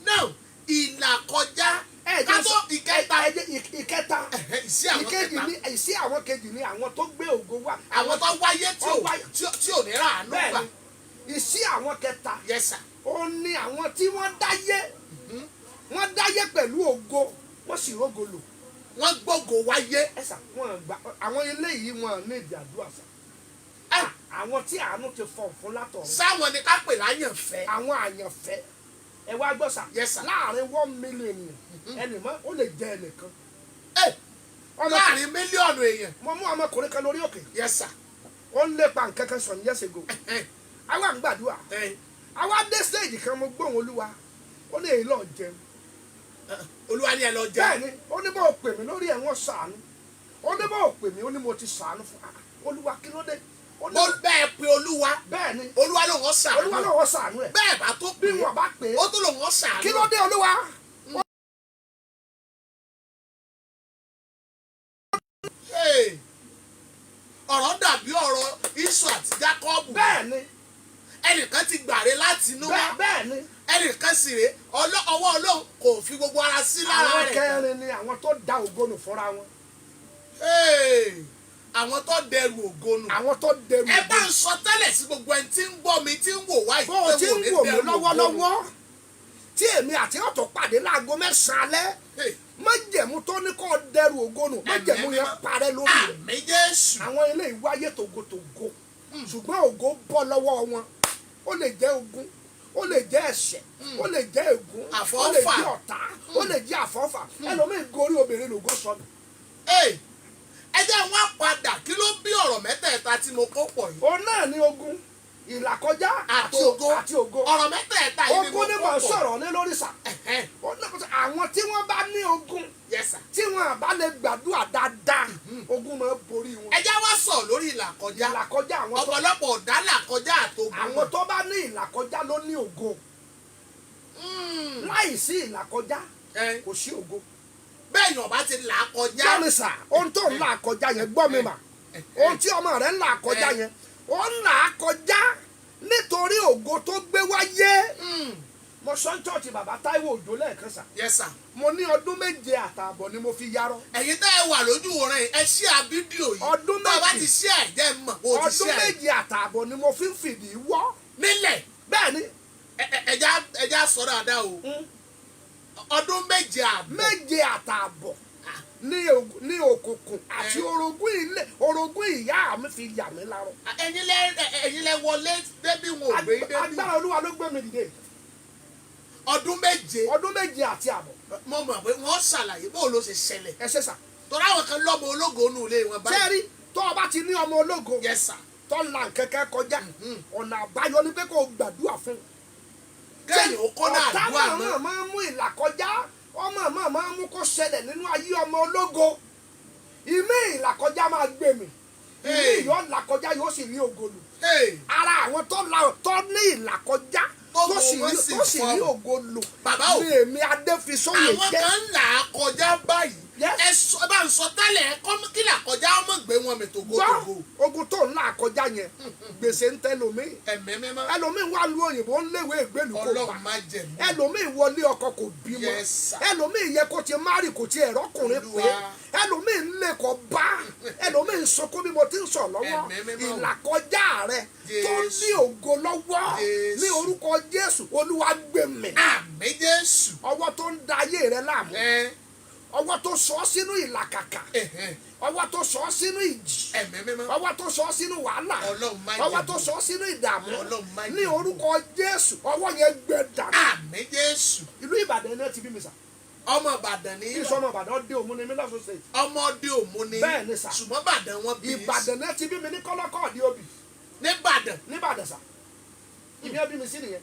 now, ìlàkọjá Ẹ jẹ́ kátó ìkẹta. Ẹ jẹ́ ìkẹta. Ẹ̀hẹ́, ìsí àwọn Ìkejì kẹta. ní ìsí àwọn kejì ní àwọn tó gbé ògo wá. Àwọn tó wáyé tí ò Ó wáyé. tí ò ní rà àánú gbà. Bẹ́ẹ̀ ni, ìsí àwọn kẹta, Yes sir. ó ní àwọn tí wọ́n dáyé, wọ́n dáyé pẹ̀lú ògo, wọ́n sì rógo lò. Wọ́n gbógo wáyé. Ẹ sà, wọ́n gbà àwọn eléyìí, wọn ní ìdí àdúrà sà. Ẹ, àwọn tí àánú ti fọ̀ fún látọ̀run. Sáwọn ni ká pè láyànfẹ́. Àwọn àyànfẹ́, ẹ wá gbọ́ sà. Yes, sir. Láàrin 1 million ènìyàn, ẹnì mọ́ ó lè jẹ ẹnìkan. Ẹ, Ọmọ láàrin mílíọ̀nù èèyàn. Mo mú ọmọkùnrin kan lórí òkè. Yes sir. Ó ń lépa nǹkan kan some years ago. Ẹ, Àwa ń gbàdúrà. ẹ, Àwa dé stage kan, mo gbóhùn Olúwa, ó ní èyí lọ́ọ́ jẹun. Olúwa ní ẹ lọ jẹ. Bẹ́ẹ̀ ni, ó ní bó o pè mí lórí ẹ̀, wọ́n ṣàánú. Ó ní bó o pè mí, ó ní mo ti ṣàánú fún. Ah, Olúwa, kí ló dé? Ó ní Mo bẹ́ẹ̀ pe Olúwa. Bẹ́ẹ̀ ni. Olúwa ló wọ́n ṣàánú. Olúwa lọ́wọ́ ṣàánú ẹ̀. Bẹ́ẹ̀ bá tó Bí pè é, wọ́n bá pè é, ó tó lòun ó ṣàánú. Kí ló dé, Olúwa? Hey! Ọ̀rọ̀ dàbí ọ̀rọ̀ Ísọ̀ àti Jákọ́bù. Bẹ́ẹ̀ ni. Ẹnìkan ti gbàre láti inú wá. Bẹ́ẹ̀ ni. Ẹnìkan sì rè, ọwọ́ Ọlọ́run kò fi gbogbo ara sí lára Àwọn rẹ̀. kẹrin ni àwọn tó da ògo nù fúnra wọn. Hey! Àwọn tó dẹrù ògo nù. Àwọn tó dẹrù Ẹ bá ògo. ń sọ tẹ́lẹ̀ sí gbogbo ẹni tí ń gbọ́ mi, tí ń wò wá yìí, Bó o pé ti wọn ò ń ní wò mí dẹrù ògo nù. lọ́wọ́lọ́wọ́, tí èmi àti ọ̀tọ̀ pàdé láago 9 alẹ́, Hey! májẹ̀mú tó ní kó dẹrù ògo nù, májẹ̀mú yẹn parẹ́ lórí rẹ̀. Àmín Jésù. Àwọn ilé ìwáyé tògótògó, ṣùgbọ́n ògo bọ́ lọ́wọ́ wọn. Ó lè jẹ́ ogun, ó lè jẹ́ ẹ̀ṣẹ̀, ó lè jẹ́ ègún, ó lè Àfọ́fà. jẹ́ ọ̀tá, ó lè jẹ́ àfọ́fà. Ẹlòmíì gorí obìnrin lògó sọnù. Hey! Ẹ jẹ́ wọn padà, kí ló bí ọ̀rọ̀ mẹ́tẹ̀ẹ̀ta tí mo kó pọ̀ yìí? Òun náà ní ogun, ìlàkọjá àti ògo. Àti ògo. Ọ̀rọ̀ mẹ́tẹ̀ẹ̀ta yìí ni mo Ogun ni kó mò ń pọ̀. sọ̀rọ̀ lé lórí sà. Ẹ̀hẹ́n. Àwọn tí wọ́n bá ní ogun, Yes sir. tí wọ́n bá lè gbàdúrà dáadáa, ogun máa borí wọn. Ẹ jẹ́ wá sọ̀rọ̀ lórí ìlàkọjá. Ìlàkọjá, àwọn tó Ọ̀pọ̀lọpọ̀ ọ̀dá làkọjá àtògùn. Àwọn tó bá ní ìlàkọjá ló ní ògo. Láì sí ìlàkọjá, kò sí ògo. Bẹ́ẹ̀ yàn bá ti là á kọjá. Gbọ́ mi sà, ohun tó ń là kọjá yẹn, gbọ́ mi mà, ohun tí ọmọ rẹ̀ ń là kọjá yẹn, ó ń là á kọjá nítorí ògo tó gbé wáyé. Mo sọ ní church bàbá Táíwò Òjó lẹ́ẹ̀kan sà. Yes sir. Mo ní ọdún 7.5 ni mo fi yarọ. Ẹ̀yin tẹ́ ẹ wà lójú wòran yìí, ẹ share fídíò yìí. Ọdún Tó o bá 7. ti share ẹ̀, jẹ́ mọ̀ kó o ti Ọdún share ẹ̀. 7.5 ni mo fi ń fìdí wọ́. Nílẹ̀. Bẹ́ẹ̀ ni. Ẹja sọ dáadáa o. Ọdún 7.5. 7.5 ní òkùnkùn àti orogún ilé, orogún ìyá mi fi yà mí lárọ. Ẹ̀yin lẹ wọlé débi, wọn ò gbé débi. Agbára Olúwa ló gbé mi dìde. Ọdún 7. Ọdún 7.5. Mo mọ̀ pé wọ́n ṣàlàyé bó ló ṣe ṣẹlẹ̀. Ẹ ṣe sà. Torí àwọn kan lọ́mọ ológo nù ilé wọn báyìí. Sẹ́rí, tó o bá ti ní ọmọ ológo Yes sir. tó ń la nǹkan kan kọjá, ọ̀nà àbáyọ ni pé kó o gbàdúrà fún un. Kẹ́yìn ó kọ́ náà Ọ̀tá àdúrà náà mọ́. máa ń mú ìlàkọjá, ọmọ máa máa ń mú kó ṣẹlẹ̀ nínú ayé ọmọ ológo. Ìmí ìlàkọjá máa gbé mi, ìmí Hey. yóò làkọjá, yóò sì rí ògo lò. Hey. Ara àwọn tó la tó ní ìlàkọjá Tó tó sì wọn rí sì tó sì rí fọ́. ògo lò Bàbá o. ní èmi Adéfisóyè Àwọn jẹ́. kan ń là á kọjá báyìí. Yes. Ẹ sọ, ẹ bá ń sọ tẹ́lẹ̀, ẹ kọ́ kí là kọjá ọmọ gbé wọn mi Gbọ́, tògótògó. ogun tó ń là kọjá yẹn, gbèsè ń tẹ́ lómi. Ẹ̀mí Mímọ́. Ẹlòmíì wà lu òyìnbó, ń léwé ìgbélú, kò Ọlọ́run gbà. má jẹ̀mú. Ẹlòmíì wọlé ọkọ, kò bímọ. Yes, sir. Ẹlòmíì yẹ kó ti marry, kò ti ẹ̀rọkùnrin pé. Olúwa. Ẹlòmíì ń lè kọ bá ẹlòmíì ń sunkún bí mo ti ń sọ̀ lọ́wọ́. Ẹ̀mí mímọ́. Ìlàkọjá rẹ tó Jésù. ní ògo lọ́wọ́, Jésù. ní orúkọ Jésù, Olúwa gbé mì. Àmín Jésù. Ọwọ́ tó ń da ayé rẹ láàmú, ọwọ́ tó sọ ọ́ sínú ìlàkàkà, ọwọ́ tó sọ ọ́ sínú ìjì, Ẹ̀mí mímọ́. ọwọ́ tó sọ ọ́ sínú wàhálà, Ọlọ́run má ọwọ́ jẹ́. tó sọ ọ́ sínú ìdààmú, Ọlọ́run má ní jẹ́. orúkọ Jésù, ọwọ́ yẹn gbẹ dànù. Àmín Jésù. Ìlú Ìbàdàn náà ti bí mi sà. Ọmọ Ìbàdàn ní? Kí sọmọ Ìbàdàn dé òmu ni mí lọ́sùn State. Ọmọdé òmu ni? Bẹ́ẹ̀ ni sà. Ṣùgbọ́n Ìbàdàn wọn bí í sí. Ìbàdàn náà ti bí mi ní kọ́lọ́kọ́ ọ̀dí obì. Nìbàdàn. Nìbàdàn sà, ibi ẹ bí mi sí nìyẹn.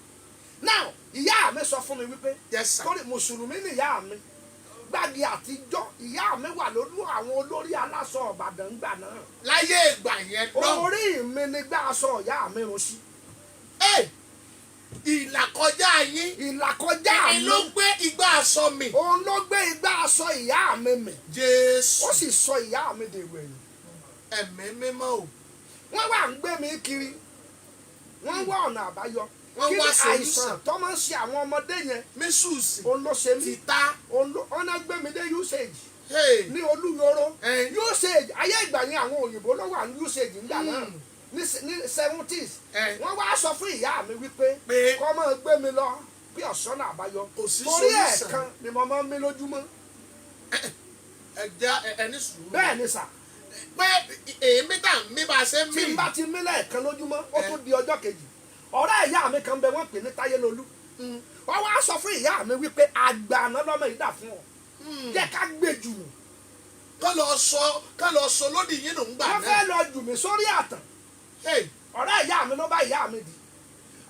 Now, ìyá mi sọ fún mi wípé, Yes sir. torí mùsùlùmí ni ìyá mi, gbági àtijọ́ ìyá mi wà lólú àwọn olórí aláṣọ Ìbàdàn gbà náà. Láyé ìgbà yẹn lọ. Orí mi ni gbá aṣọ ìyá mi rún sí. Ẹ ìlàkọjá yín. Ìlàkọjá Ẹ mi ló gbé igbá aṣọ mi. Òun ló gbé igbá aṣọ ìyá mi mì. Jésù. Ó sì sọ ìyá mi dèrò ẹ̀yìn. Ẹ̀mí mímọ́ o. Wọ́n wà ń gbé mi kiri, wọ́n ń wá ọ̀nà àbáyọ. Wọ́n Kí wá ni solution. àìsàn tó máa ń ṣe àwọn ọmọdé yẹn? Mísùsì. Òun ló ṣe mí. Tìta. Òun ló ọ̀nà gbé mi dé usage Hey. ní Olúyọ̀rọ̀. Usage ayé ìgbà yẹn, àwọn òyìnbó ló wà ní usage nígbà náà ní 70s. Wọ́n wá sọ fún ìyá mi wípé Pé? kó máa gbé mi lọ bí ọ̀sán àbáyọ, Kò sí torí solution. ẹ̀ẹ̀kan ni mo máa ń mí lójúmọ́. Ẹja ẹni sùúrù. Bẹ́ẹ̀ ni sà. Pé èémí tá à ń mí bá a ṣe ń Tí mí. n bá ti mí lẹ́ẹ̀kan lójúmọ́, ó tún di ọjọ́ kejì. Ọ̀rẹ́ ìyá mi kan bẹ, wọ́n pè ní Táyélolú. Wọ́n wá sọ fún ìyá mi wípé àgbà àná lọ́mọ yìí dà fún ọ, jẹ́ ká gbé jù nù. Kọ́ lọ sọ lódì yín nù ń gbà Wọ́n náà. fẹ́ lọ jù mí sórí àtàn. Hey. Ọ̀rẹ́ ìyá mi ló bá ìyá mi dì.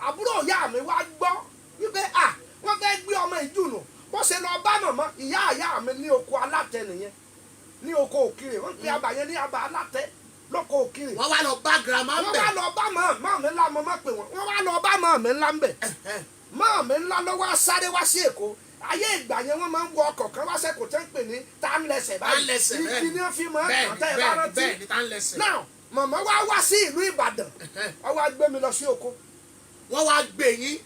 Àbúrò ìyá mi wá gbọ́ wípé à wọ́n fẹ́ gbé ọmọ ìjù nù, bó ṣe lọ bá màmá ìyá ìyá mi ní oko alátẹ nìyẹn, ní oko Òkìrè. Wọ́n pe abà yẹn ní abà alátẹ lóko Òkìrè. Wọ́n wá lọ bá girama ń Wọ́n bẹ̀. wá lọ bá màmá mi ńlá, mo má pè wọ́n. Wọ́n wá lọ bá màmá mi ńlá ń bẹ̀. Màmá mi ńlá ló wá sáré wá sí Èkó. Ayé ìgbà yẹn, wọ́n máa ń wọ ọkọ̀ kan wá sẹ́kọ̀ọ́ tẹ́ ń pè ní tánlẹ̀sẹ̀ báyìí. Tánlẹ̀sẹ̀, bẹ́ẹ̀. Igi ni wọ́n fi máa ń Bẹ́ẹ̀ kàn ni. tẹ́ ẹ bá Bẹ́ẹ̀ ni. rántí. Bẹ́ẹ̀ ni, tá ń lẹsẹ̀. Now, màmá wá wá sí ìlú Ìbàdàn, wọ́n wá gbé mi lọ sí oko. Wọ́n wá gbé yín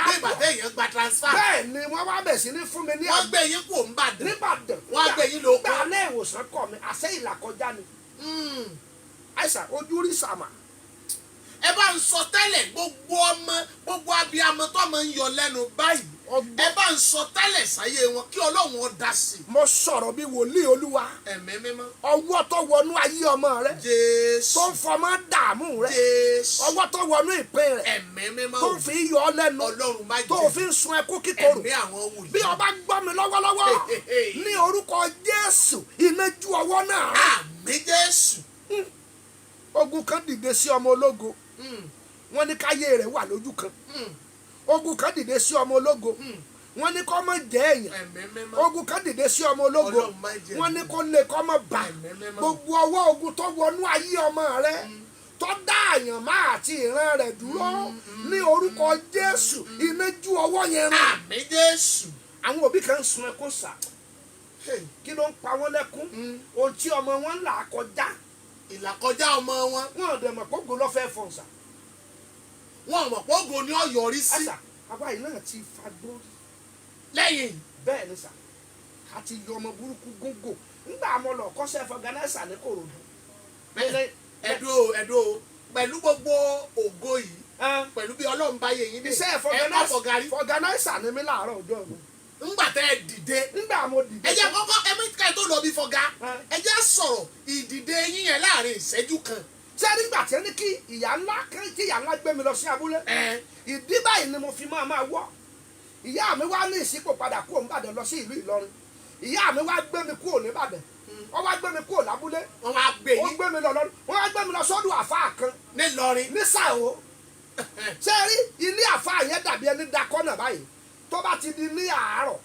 bí ìgbà téèyàn gba transfer. Bẹ́ẹ̀ ni, wọ́n wá bẹ̀ sí ní fún mi ní Wọ́n gbé yín kúrò ń bàdàn. Nìbàdàn. Wọ́n á gbé yín lọ oko. Gbà alẹ́ ìwòsàn kọ̀ mi àṣẹ ìlàkọjá ni. Àìsàn ojú rí sàmà. Ẹ bá ń sọ tẹ́lẹ̀, gbogbo ọmọ, gbogbo abiyamọ tó máa ń yọ lẹ́nu báyìí, Ọgbọ́n. ẹ bá ń sọ tẹ́lẹ̀ sáyé wọn kí Ọlọ́run ó dá sí i. Mo sọ̀rọ̀ bí wòlíì Olúwa. Ẹ̀mí mímọ́. Ọwọ́ tó wọnú ayé ọmọ rẹ, Jésù. tó ń fọmọ dààmú rẹ, Jésù. ọwọ́ tó wọnú ìpín rẹ, Ẹ̀mí mímọ́. tó ń fi yọ ọ lẹ́nu, Ọlọ́run má tó jẹ́. fi ń sun ẹkún kíkorò, Ẹ̀mí àwọn wòlíì. bí ọba gbọ́ mi lọ́wọ́lọ́wọ́, ní orúkọ Jésù, iná ju ọwọ́ náà rán. Àmín Jésù. Ogun kan dìde sí ọmọ ológo, wọ́n ní káyé rẹ̀ wà lójú kan. Ogun kan dìde sí ọmọ ológo, wọ́n ní kó má jẹ́ èèyàn. Ẹ̀mí mímọ́. Ogun kan dìde sí ọmọ ológo, Ọlọ́run má jẹ́. wọ́n ní kó lè kó má bà. Ẹ̀mí mímọ́. Gbogbo ọwọ́ ogun tó wọnú ayé ọmọ rẹ, tó dá àyàn má àti ìran rẹ̀ dúró, ní orúkọ Jésù, iná ju ọwọ́ yẹn rán. Àmín Jésù. Àwọn òbí kan ń sun ẹkún sà. Kí ló ń pa wọ́n lẹ́kún? Ohun tí ọmọ wọn ń là kọjá. Ìlàkọjá ọmọ wọn. Wọn ò dẹ̀ mọ̀ kógo lọ́fẹ̀ẹ́ fọ̀n sà. Wọn mọ̀ pé ògo ni ó yọrí sí. Ẹ̀sà, àwa yìí náà ti fagbó rí. Lẹ́yìn. Bẹ́ẹ̀ ni sà, a ti yọ ọmọ burúkú gógó ńgbà mo lọ kọ́ṣẹ́ vulcanizer ní Kòròdú. Ẹ̀dùn ẹ̀dùn, pẹ̀lú gbogbo ògo yìí, pẹ̀lú bí Ọlọ́run bá yẹ yín dé, Iṣẹ́ ẹ má fọ̀gárí. Vulcanizer ni mí láàárọ̀ ọjọ́ mi. Ńgbà tẹ́ ẹ dìde, Ńgbà mo dìde. ẹ jẹ́ kọ́kọ́ ẹ mú ká ẹ tó lọ bí fọ̀gá. Ẹ jẹ́ sọ̀rọ̀ ìdìde yín yẹn láàrin ìṣẹ́jú kan. Ṣé nígbà tí ẹni kí ìyá ńlá kí ìyá ńlá gbé mi lọ sí abúlé, ìdí báyìí ni mo fi máa máa wọ́. Ìyá mi wá ní ìsìnkú padà kúrò nìbàdàn lọ sí ìlú Ìlọrin. Ìyá mi wá gbé mi kúrò nìbàdàn, wọ́n wá gbé mi kúrò lábúlé. Wọ́n wá gbé Ó yín gbé mi lọ lọ, wọ́n wá gbé mi lọ sọ́dọ̀ àfáà kan nílọrin. Ní Sàó. Ṣé rí ilé àfáà yẹn dàbí ẹni dakọ́nà báyìí. Tó bá ti di ní àárọ̀,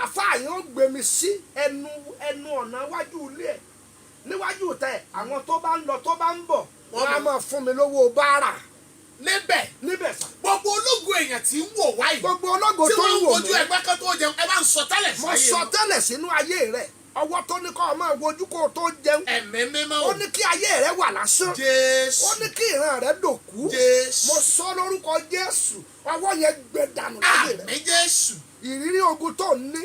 àfáà yẹn ó gbé mi sí ẹnu ẹnu ọ̀nà iwájú ilé ẹ̀, níwájú tẹ àwọn tó bá ń lọ, tó bá ń bọ̀, wọ́n á máa fún mi lówó báárà. Níbẹ̀? Níbẹ̀ sà. Gbogbo ológun èèyàn tí ń wò wáyìí, Gbogbo ológo tí tó wọ́n ń ń wò wojú mí, ẹgbẹ́ kan tó jẹun, ẹ bá ń sọ tẹ́lẹ̀ mo sáyé sọ wọn. tẹ́lẹ̀ sínú ayé rẹ̀, ọwọ́ tó ní kó o máa wojú kó o tó jẹun, Ẹ̀mí mímọ́. ó ní kí ayé rẹ̀ wà lásán, Jésù. ó ní kí ìran rẹ̀ dòkú, Jésù. mo sọ lórúkọ Jésù, ọwọ́ yẹn gbẹ dànù láyé rẹ̀. Àmín Jésù. Ìrírí ogun tó ń ní,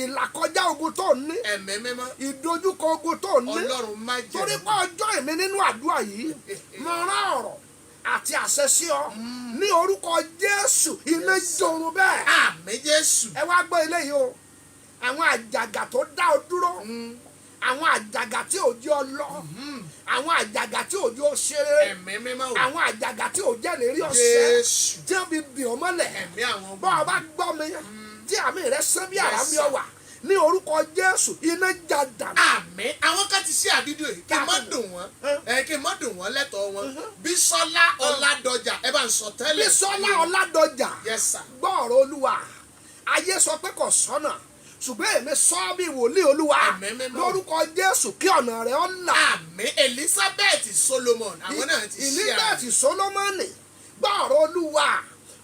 Ìlàkọjá ogun tó ń ní, Ẹ̀mí mímọ́. ìdojúkọ ogun tó ń ní, Ọlọ́run má jẹ́. Torí pé ọjọ́ ìní nínú àdúrà yìí, mo rán ọ̀rọ̀ àti àṣẹ sí ọ ní orúkọ Jésù, iná jorun bẹ́ẹ̀. Àmín Jésù. Ẹ wá gbọ́ eléyìí o. Àwọn àjàgà tó dá ọ dúró, àwọn àjàgà tí ò jẹ́ ọ lọ, àwọn àjàgà tí ò jẹ́ ọ ṣeré, Ẹ̀mí mímọ́ o. àwọn àjàgà tí ò jẹ́ lè rí ọ̀sẹ̀, Jésù. tí wọ́n fi dì ọ́ mọ́lẹ̀, Ẹ̀mí àwọn bọ́ ọ bá gbọ́ mi tí àmì rẹ sán bí àrá Yes, mi sir. ọ wà ní orúkọ Jésù, iná já dànù. Àmín. Àwọn kan ti ṣe àbídíò yìí, kí n má dùn wọ́n, ẹ kí n má dùn wọ́n lẹ́tọ̀ọ́ wọn. Bísọ́lá Ọládọjà, ẹ bá ń sọ tẹ́lẹ̀. Bísọ́lá Ọládọjà, Yes, sir. gbọ́ ọ̀rọ̀ Olúwa. Ayé sọ pé kò sọ́nà, ṣùgbọ́n èmi sọ bí wòlíì Olúwa, Ẹ̀mí mímọ́. lórúkọ Jésù, kí ọ̀nà rẹ̀ ó là. Àmín. Elizabeth Solomon, àwọn náà ti ṣe. Elizabeth Solomoni, gbọ́ ọ̀rọ̀ Olúwa.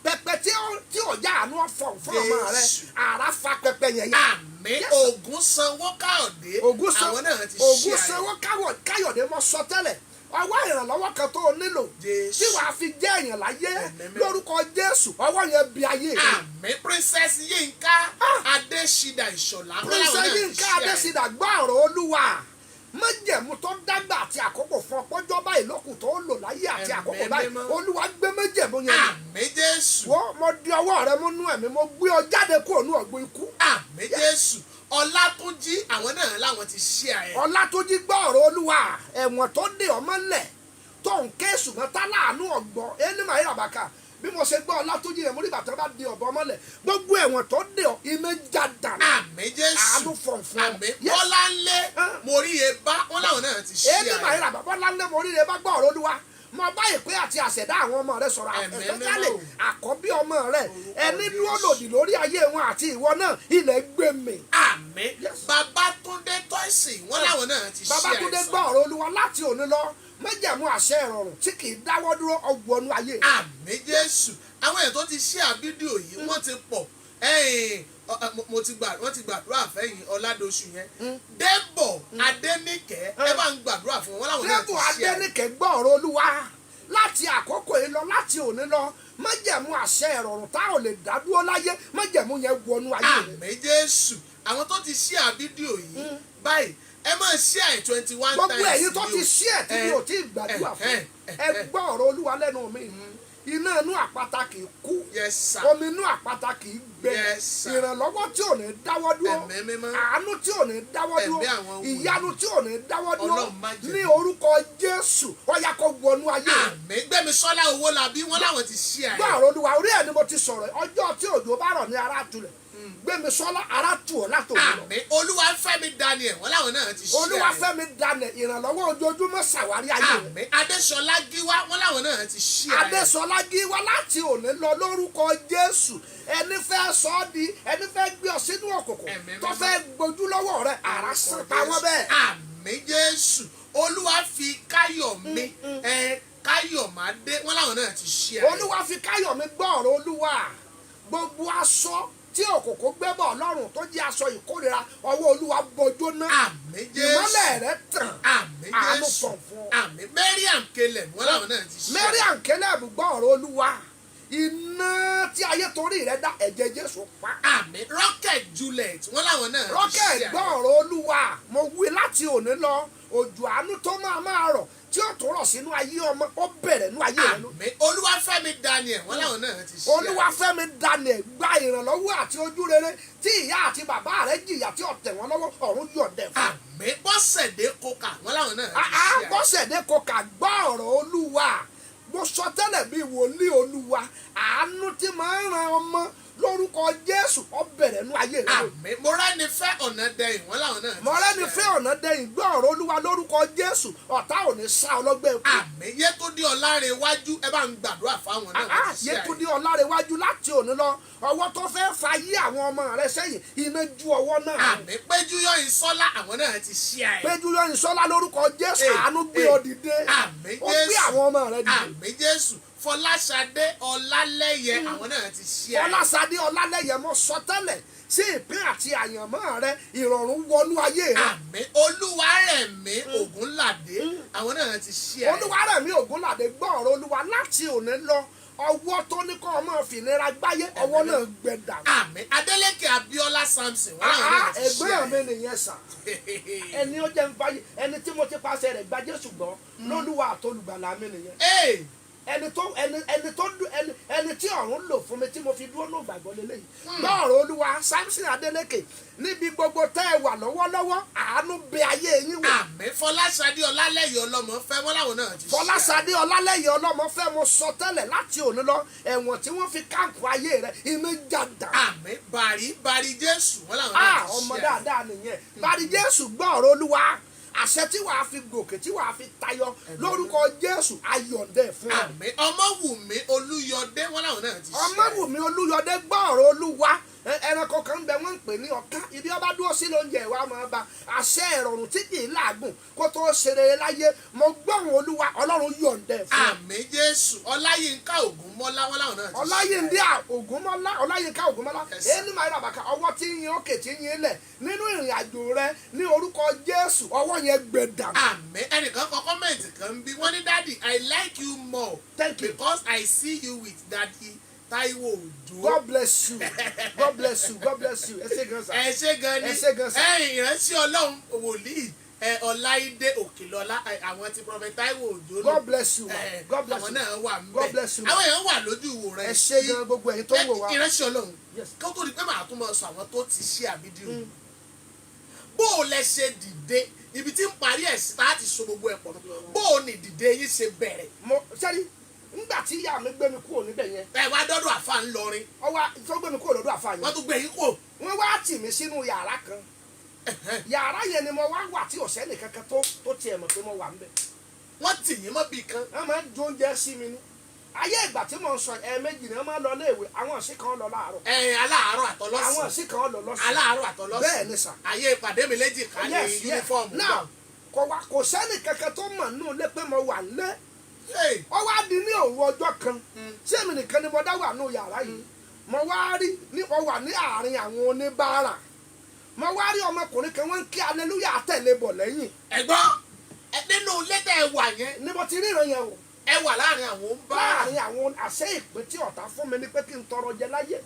Pẹpẹ tí ò já àánú ọ̀fọ̀ fún ọmọ rẹ, Jésù. àrá fa pẹpẹ yẹn yá. Àmín. Yes. Ògún sanwó Káyọ̀dé, àwọn náà ti ṣe. Ògún sanwó Káyọ̀dé, mọ́ sọ tẹ́lẹ̀, ọwọ́ ìrànlọ́wọ́ kan tó o nílò Jésù. tí wàá fi jẹ́ èèyàn láyé, Ẹ̀mí mímọ́. lórúkọ Jésù, ọwọ́ yẹn bí ayé rẹ. Àmín. Princess Yinka Adésídà Ìṣọ̀lá, wọ́n Princess láwọn náà ti Yinka ṣe. Adésídà, gbọ́ ọ̀rọ̀ Olúwa. Májẹ̀mú tó dágbà àti àkókò fún ọpọ́jọ́ báyìí lókùn tó lò láyé àti Ẹ̀mí àkókò báyìí, mímọ́. Olúwa gbé májẹ̀mú yẹn mì. Àmín Jésù. Wọ́n mo di ọwọ́ rẹ mú nú ẹ̀mí, mo gbé ọ jáde kúrò ní ọ̀gbun ikú. Àmín Jésù. Ọlátúnjí, àwọn náà láwọn ti ṣe ẹ. Ọlátúnjí, gbọ́ ọ̀rọ̀ Olúwa. Ẹ̀wọ̀n tó dé ọmọ lẹ̀ tó ń ké, ṣùgbọ́n tá láàánú ọ̀gbọ́n ẹni màá yíra bàkà. Bí mo ṣe gbọ́ Ọlátúnjí yẹn, mo rí bàtà bá di ọ̀bọ mọ́lẹ̀. Gbogbo ẹ̀wọ̀n tó dé ọ, iná já dànù. Àmín Jésù. Àánú fọ̀nfọ̀n. Àmín. Yes. Bọ́láńlé Moríye bá wọn láwọn náà ti ṣe Ẹni màá yíra bàbá Bọ́láńlé Moríye bá, gbọ́ ọ̀rọ̀ Olúwa. Mo bá ìpín àti àṣẹ̀dá àwọn ọmọ rẹ sọ̀rọ̀, Ẹ̀mí especially mímọ́. àkọ́bí ọmọ rẹ. Ẹni dúró lòdì lórí ayé wọn àti ìwọ náà, ilẹ̀ gbé mi. Àmín. Yes. Babátúndé Tọ́ìsì, wọn láwọn náà ti ṣe. Babátúndé, gbọ́ ọ̀rọ̀ Olúwa. Láti òní lọ, májẹ̀mú àṣẹ ìrọ̀rùn tí kì í dáwọ́ dúró ọgbọ̀nú ayé rẹ. Àmín Jésù. Àwọn èèyàn tó ti ṣe àfídíò yìí, wọ́n ti pọ̀. Ẹ̀yìn, mo ti gbà, wọ́n ti gbàdúrà fẹ́yìn Ọ̀làdọ̀sù yẹn. Débọ̀ Adéníkẹ́, ẹ bá ń gbàdúrà fún wọn, láwọn náà ti Débò ṣe. Adéníkẹ́, gbọ́ ọ̀rọ̀ Olúwa. Láti àkókò yìí lọ, láti òní lọ, májẹ̀mú àṣẹ ìrọ̀rùn tá ò lè dá dúró láyé, májẹ̀mú yẹn wọnú ayé rẹ. Àmín Jésù. Àwọn tó ti ṣe àfídíò yìí báyìí, ẹ máa ṣe àì 21 Gbogbo times ẹ̀yin tó ní ti o. ṣí ẹ̀ tí mi ò tí ì gbàdúrà fún, ẹ gbọ́ ọ̀rọ̀ Olúwa lẹ́nu mi. Iná inú àpáta kì í kú, Yes, sir. omi inú àpáta kì í gbẹ. Yes, sir. Ìrànlọ́wọ́ tí ò ní dáwọ́ dúró, Ẹ̀mí mímọ́. àánú tí ò ní dáwọ́ dúró, Ẹ̀mí àwọn wòlíì. ìyanu tí ò ní dáwọ́ dúró, Ọlọ́run má jẹ́. ní orúkọ Jésù, ó yá, kó wọnú ayé rẹ. Àmín. Gbẹ̀mísọ́lá Owólabí, wọ́n láwọn ti ṣe Gbọ́ àì ọ̀rọ̀ Olúwa. Orí ẹ̀ ni mo ti sọ̀rọ̀. Ọjọ́ tí òjò bá rọ̀ ní ara tulẹ̀. Gbémisọ́lá, ara tù ọ́ látòun lọ. Àmín. Olúwafẹ́mi Daniel, wọ́n láwọn náà ti ṣe. Olúwafẹ́mi Daniel, ìrànlọ́wọ́ ojoojúmọ́ ṣàwárí ayé rẹ̀. Àmín. Adéṣọlá Gíwá, wọ́n láwọn náà ti ṣe. Adésọlá Gíwá, láti òní lọ, lórúkọ Jésù, ẹni fẹ́ sọ ọ́ di, ẹni fẹ́ gbé ọ sínú òkùnkùn, Ẹ̀mí tó mímọ́. fẹ́ gbójú lọ́wọ́ rẹ̀, àrá sàn pa wọ́n bẹ́ẹ̀. Àmín Jésù. Olúwa fi káyọ̀ mi, ẹ káyọ̀ máa dé, wọ́n láwọn náà ti ṣe. Olúwa fi káyọ̀ mi, gbọ́ ọ̀rọ̀ Olúwa. Gbogbo aṣọ tí òkùnkùn gbé bọ̀ lọ́rùn tó jẹ́ aṣọ ìkórira, ọwọ́ Olúwa bọjó náà. Àmín Jésù. Ìmọ́lẹ̀ rẹ̀ tàn. Àmín Àánú Jésù. pọ̀ fún ọ. Àmín. Mariam Kelem, wọ́n láwọn náà ti ṣe. Mariam Caleb, gbọ́ ọ̀rọ̀ Olúwa. Iná tí ayé torí rẹ̀ dá, ẹ̀jẹ̀ Jésù pa. Àmín. Rocket Juliet, wọ́n láwọn náà ti Rocket, ṣe. gbọ́ ọ̀rọ̀ Olúwa. Mo wí, láti òní lọ, òjò àánú tó máa máa rọ̀, tí ó tó rọ̀ sínú ayé ọmọ, ó bẹ̀rẹ̀ nú ayé rẹ lónìí. Àmín. Olúwafẹ́mi Daniel, wọ́n láwọn náà ti ṣe. Olúwafẹ́mi Daniel, gba ìrànlọ́wọ́ àti ojú rere tí ìyá àti bàbá rẹ jìyà tí ó tẹ̀ wọ́n lọ́wọ́, ọ̀run yọ̀ǹdẹ̀ fún. Àmín. Bọ́sẹ̀dé Kókà, wọ́n láwọn náà ti ṣe. Bọ́sẹ̀dé Kókà, gbọ́ ọ̀rọ̀ Olúwa. Mo sọ tẹ́lẹ̀ bíi wòlíì Olúwa, àánú tí máa ń ran ọmọ, lórúkọ Jésù, ó bẹ̀rẹ̀ nú ayé rẹ lónìí. Àmín. Mọ́rẹ́nifẹ́ Ọ̀nàdẹ̀yìn, wọ́n láwọn náà ti ṣe. Mọ̀rẹ́nifẹ́ Ọ̀nàdẹ̀yìn, gbọ́ ọ̀rọ̀ Olúwa. Lórúkọ Jésù, ọ̀tá ò ní sá ọlọ́gbẹ́ ikú. Àmín. Yétúndé Ọlárẹ̀wájú, ẹ bá ń gbàdúrà fáwọn náà, wọ́n ti ṣe. Yétúndé Ọlárẹ̀wájú, láti òní lọ, ọwọ́ tó fẹ́ fa yí àwọn ọmọ rẹ sẹ́yìn, iná ju ọwọ́ náà. Àmín. Péjú Yọ̀yìn Sọ́lá, àwọn náà ti ṣe. Péjú Yọ̀yìn Sọ́lá, lórúkọ Jésù, àánú gbé ọ dìde. Àmín Ó gbé Jésù. àwọn ọmọ rẹ dìde. Àmín Jésù. Fọláṣadé Ọlálẹ́yẹ, àwọn náà ti ṣe. Fọláṣadé Ọlálẹ́yẹ, mọ́ sọ tẹ́lẹ̀ sí ìpín àti àyànmọ́ rẹ, ìrọ̀rùn wọnú ayé rẹ. Àmín. Olúwarẹ̀mí Ògúnládé, àwọn náà ti ṣe. Olúwarẹ̀mí Ògúnládé, gbọ́ ọ̀rọ̀ Olúwa. Láti òní lọ, Ọwọ́ tó ní kọ́ ọmọ fìnira gbáyé, ọwọ́ náà gbẹ dànù. Àmín. Adeleke Abiola Samson, wọn làwọn náà ti ṣe. Ẹgbẹ́ mi nìyẹn sà. Ẹni ó jẹ́ nfa ẹni tí mo ti paṣẹ rẹ̀ gba Jésù gbọ́ lólúwa àtolùgbàlà mi nìyẹn. Ee. Ẹni tó ẹni ẹni tó dú- ẹni ẹni tí ọ̀run lò fún mi tí mo fi dúró ní ìgbàgbọ́ lélẹ́yìí. Gbọ́ọ̀rọ̀ Olúwa, Samson Adeleke, níbi gbogbo tẹ́ ẹ wà lọ́wọ́lọ́wọ́, àánú bẹ ayé yín wò. Àmín. Fọláṣadé Ọlálẹyé ọlọmọ fẹ́, wọn làwọn náà ti ṣe. Fọláṣadé Ọlálẹyé ọlọ́mọ fẹ́, mo sọ tẹ́lẹ̀, láti òní lọ, ẹ̀wọ̀n tí wọ́n fi káàpù ayé rẹ̀, iná jàdá. Àmín. Bàrí Bàrí Jésù, wọn làwọn náà Ah, ti ṣe. ọmọ dáadáa nìyẹn, Bàrí Jésù. Gbọ́ọ̀rọ̀ Olúwa, àṣẹ tí wàá fi gòkè, tí wàá fi tayọ, lórúkọ Jésù, ayọ̀ǹdẹ̀ fún ọ. Àmín. Ọmọwùmí Olúyọdé, wọn làwọn náà ti ṣe. Ọmọwùmí Olúyọdé, gbọ́ọ̀rọ̀ Olúwa. Ẹranko kan ń bẹ, wọ́n ń pè ní ọ̀ká. Ibi ọba dúró sí lóúnjẹ ìwà máa ba. Àṣẹ ìrọ̀rùn tí kì í làágùn kó tó ṣe rere láyé, mo gbọ́hùn Olúwa, Ọlọ́run yọ̀ǹdẹ̀ fún ọ. Àmín Jésù. Ọláyínká Ògúnmọ́lá, wọn làwọn náà ti ṣe. Ọláyíndé Ògúnmọ́lá, Ọláyínká Ògúnmọ́lá. Yes, sir. Ẹni máa rà bàkà, ọwọ́ tí ń yin òkè, tí ń yin lẹ̀ nínú ìrìn àjò rẹ, ní orúkọ Jésù, ọwọ́ yẹn gbẹ dànù. Àmín. Ẹnìkan kọ comment kan bí, wọ́n ní, "Daddy, I like you more Thank you. because I see you with Daddy Taiwo Ojo." God bless you, God bless you, God bless you. Ẹ ṣé gan sir. Ẹ ṣé gan ni. Ẹ ṣé gan sir. Ẹ ìránṣẹ́ Ọlọ́run, wòlíì ẹ Ọláìdé Òkèlọ́lá, àwọn ti Prophet Taiwo Ojo nù. God bless you ma. God bless Àwọn you. náà wà ń bẹ̀. God bless you ma. Àwọn èèyàn wà lójú ìwòran. Ẹ ṣé gan, gbogbo ẹ̀yin tó ń wò wá. Ìránṣẹ́ Ọlọ́run, Yes. kó tó di pé màá tún máa sọ àwọn tó ti ṣe àbídìí, bó o lẹ ṣe dìde, ibi tí ń parí ẹ̀ sí tá a ti so gbogbo ẹ̀ pọ̀ nù, bó o ní dìde yín ṣe bẹ̀rẹ̀? Mo sẹ́ni ńgbà tí ìyá mi gbé mi kúrò níbẹ̀ yẹn, Ẹ wá dọ́dọ̀ àfa ńlọrin. Ọwọ́ tó gbé mi kúrò lọ́dọ̀ àfa yẹn, Wọ́n tún gbé yín kò. Wọ́n wá tì mí sínú yàrá kan. Yàrá yẹn ni mo wá wà tí ọ̀sẹ́ nìkan kan tó tiẹ̀ mọ̀ pé mo wà ńbẹ̀. Wọ́n tì yín mọ́ bì kan. Wọ́n máa ń jó oúnjẹ sí mi ní ayé ìgbà tí mo ń sọ. Ẹ̀ẹ̀mejì ni wọ́n máa ń lọ léèwé. Àwọn ọ̀sìn kan lọ láàárọ̀, Ẹ̀yìn aláàárọ̀ àwọn àtọlọ́sìn. ọ̀sìn kan lọ lọ́sàn. Aláàárọ̀ àtọlọ́sìn. Bẹ́ẹ̀ ni sà. Ayé ìpàdé mi léjì ká ní uniform. Now, kò wá kò sẹ́ni kankan tó mọ̀ nínú ilé pé mo wà nílé. Hey. Ó wá di ní òru ọjọ́ kan tí èmi nìkan ni mo dá wà nínú yàrá yìí, mo wá rí ní mo wà ní àárín àwọn oníbàárà, mo wá rí ọmọkùnrin kan, wọ́n ń kí aleluya tẹ̀lé bọ̀ lẹ́yìn. Ẹ̀gbọ́n ẹ, nínú ilé tẹ́ ẹ wà yẹn, Ni mo ti ríran yẹn o. Ẹ wà láàrin àwọn oníbàárà. Láàrin àwọn àṣẹ ìpín tí ọ̀tá fún mi ni pé kí n tọrọ jẹ láyé.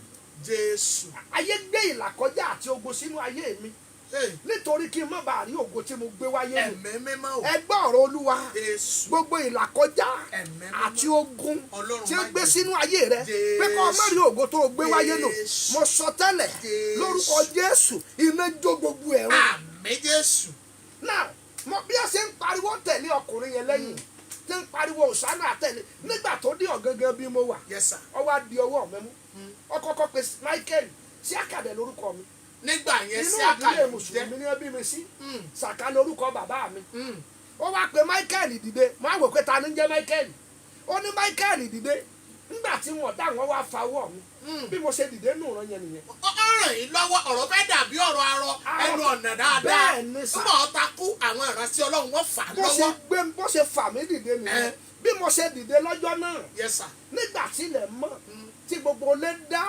Jésù. Ayé gbé ìlàkọjá àti ogun sínú ayé mi Hey. nítorí kí n má bàa rí ògo tí mo gbé wáyé mi. Ẹ̀mí mímọ́ o. Ẹ gbọ́ ọ̀rọ̀ Olúwa. Jésù. Gbogbo ìlàkọjá Ẹ̀mí mímọ́. àti ogun Ọlọ́run tí ó má gbé jẹ́. sínú ayé rẹ pé kó o má rí ògo tó o gbé wáyé lò, Jésù. mo sọ tẹ́lẹ̀, Jésù. lórúkọ Jésù, iná jó gbogbo ẹ̀rọ. Àmín Jésù. Now, mo bí ẹ ṣe ń pariwo tẹ̀lé ọkùnrin yẹn lẹ́yìn, tí ń pariwo òsánà tẹ̀lé, nígbà tó dé ọ̀gángan bí mo wà, Yes sir. ó wá di ọwọ́ mi mú, ó kọ́kọ́ pe Michael sí àkàdé lórúkọ mi. Nígbà yẹn Inú sí ìdílé àkàlẹ̀ jẹ́. mùsùlùmí ni wọ́n bí mi sí. Sàká lórúkọ bàbá mi. Ó wá pe Michael dìde. Mo á wò pé ta ni ń jẹ́ Michael. Ó ní Michael dìde. Nígbà tí wọ́n dá wọn wá fa ọwọ́ mi, bí mo ṣe dìde nù rán yẹn nìyẹn. Ó ràn yín lọ́wọ́. Ọ̀rọ̀ fẹ́ dàbí ọ̀rọ̀ arọ ẹnu ọ̀nà dáadáa. Bẹ́ẹ̀ ni sà. Nígbà ọ̀ta kú, àwọn ìránṣẹ́ Ọlọ́run wọ́n fà á Bó ṣe lọ́wọ́. gbé, bó ṣe fà mí dìde nìyẹn. Bí mo ṣe dìde lọ́jọ́ náà, Yes sir. nígbà tí ilẹ̀ mọ́, tí gbogbo ilé dá,